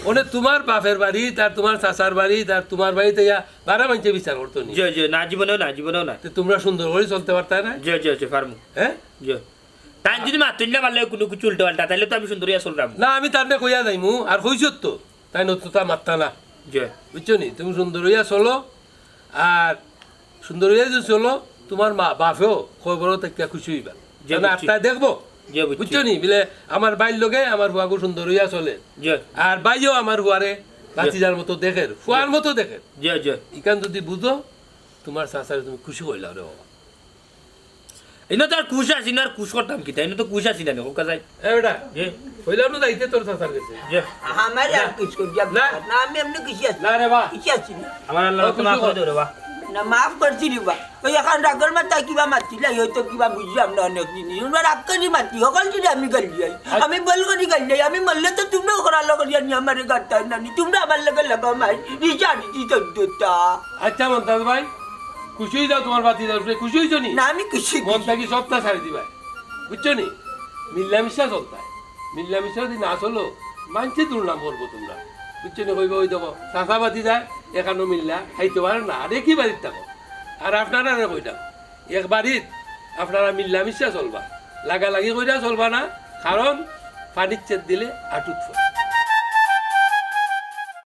মানে তোমার বাপের বাড়িত আর তোমার চাচার বাড়িত আর তোমার বাড়িত ইয়া বারা মানষে বিচার করতো নি। জি, জি, না, জীবনেও না, জীবনেও না। তে তোমরা সুন্দর করি চলতে পারতায় না? জি, জি, জি, পারমু। হ্যাঁ? জি। তাই যদি মাতুন না পারলে কোনো কিছু উল্টো পাল্টা, তাইলে তো আমি সুন্দর ইয়া চললাম। না, আমি তারে কইয়া যাইমু, আর কইছত তো, তাই নতুন তা মাত্তা না। জি। বুঝছো নি? তুমি সুন্দর হইয়া চলো, আর সুন্দর হইয়া যদি চলো, তোমার মা বাপেও খবরও তাকিয়া খুশি হইবা। জি, কারণ বুঝছি। আত্মায় দেখবো। জি, বুঝছি। বুঝছো নি? বলে, আমার ভাইর লগে আমার ফুয়াগু সুন্দর হইয়া চলে। জি। আর ভাইও আমার ফুয়ারে ভাতিজার মতো দেখের, ফুয়ার মতো দেখের। জি, জি। ইখান যদি বুঝো, তোমার চাচারে তুমি খুশি কইলাও রে বাবা। ইনো তো আর খুশ আছি না, আর খুশ করতাম কিতা? ইনো তো খুশ আছি না, হোক যাই। এ বেটা, জি। কইলাম না যাইতে তোর চাচার কাছে। জি। আমার আর খুশ করি না। না, আমি এমনি খুশি আছি। না রে বা। খুশি আছি না। আমার আল্লাহ ও, তো মাফ খুশি করে কর। দেও রে বা। না, মাফ করছি রে বা। ওই এখন রাগর মাথায় কিবা মাতিলাই, হয়তো কিবা বুঝলাম না অনেক জিনিস। তোমরা রাগ করি মাতি, হকল যদি আমি গালি যাই। আচ্ছা। আমি বল করি গালি যাই, আমি মরলে তো তোমরাও করালো করিয়া নিয়ে আমারে গাড়তায় নানি। তোমরা আমার লগে লাগাও মাই, বিচার দিছি চোদ্দটা। আচ্ছা, মন্তাজ ভাই, খুশি হয়ে যাও, তোমার বাতি যাও, খুশি হইছো নি? না, আমি খুশি, মন খুশি। থাকি সবটা ছাড়ি দিবায়, বুঝছো নি? মিল্লামিশা চলতায়, মিল্লামিশা যদি না চলো, মানষে দুর্নাম করবো তোমরা, বুঝছো নি? কইবা, "ওই দেখো, চাচা বাতি যায়, এখানো মিল্লা খাইতে পারে না, আর একই বাড়ির থাকো।" আর আপনারা রে কইলাম, এক বাড়িত আপনারা মিল্লামিশা চলবা, লাগালাগি কইরা চলবা না, কারণ পানির চেত দিলে আটুত পড়ে।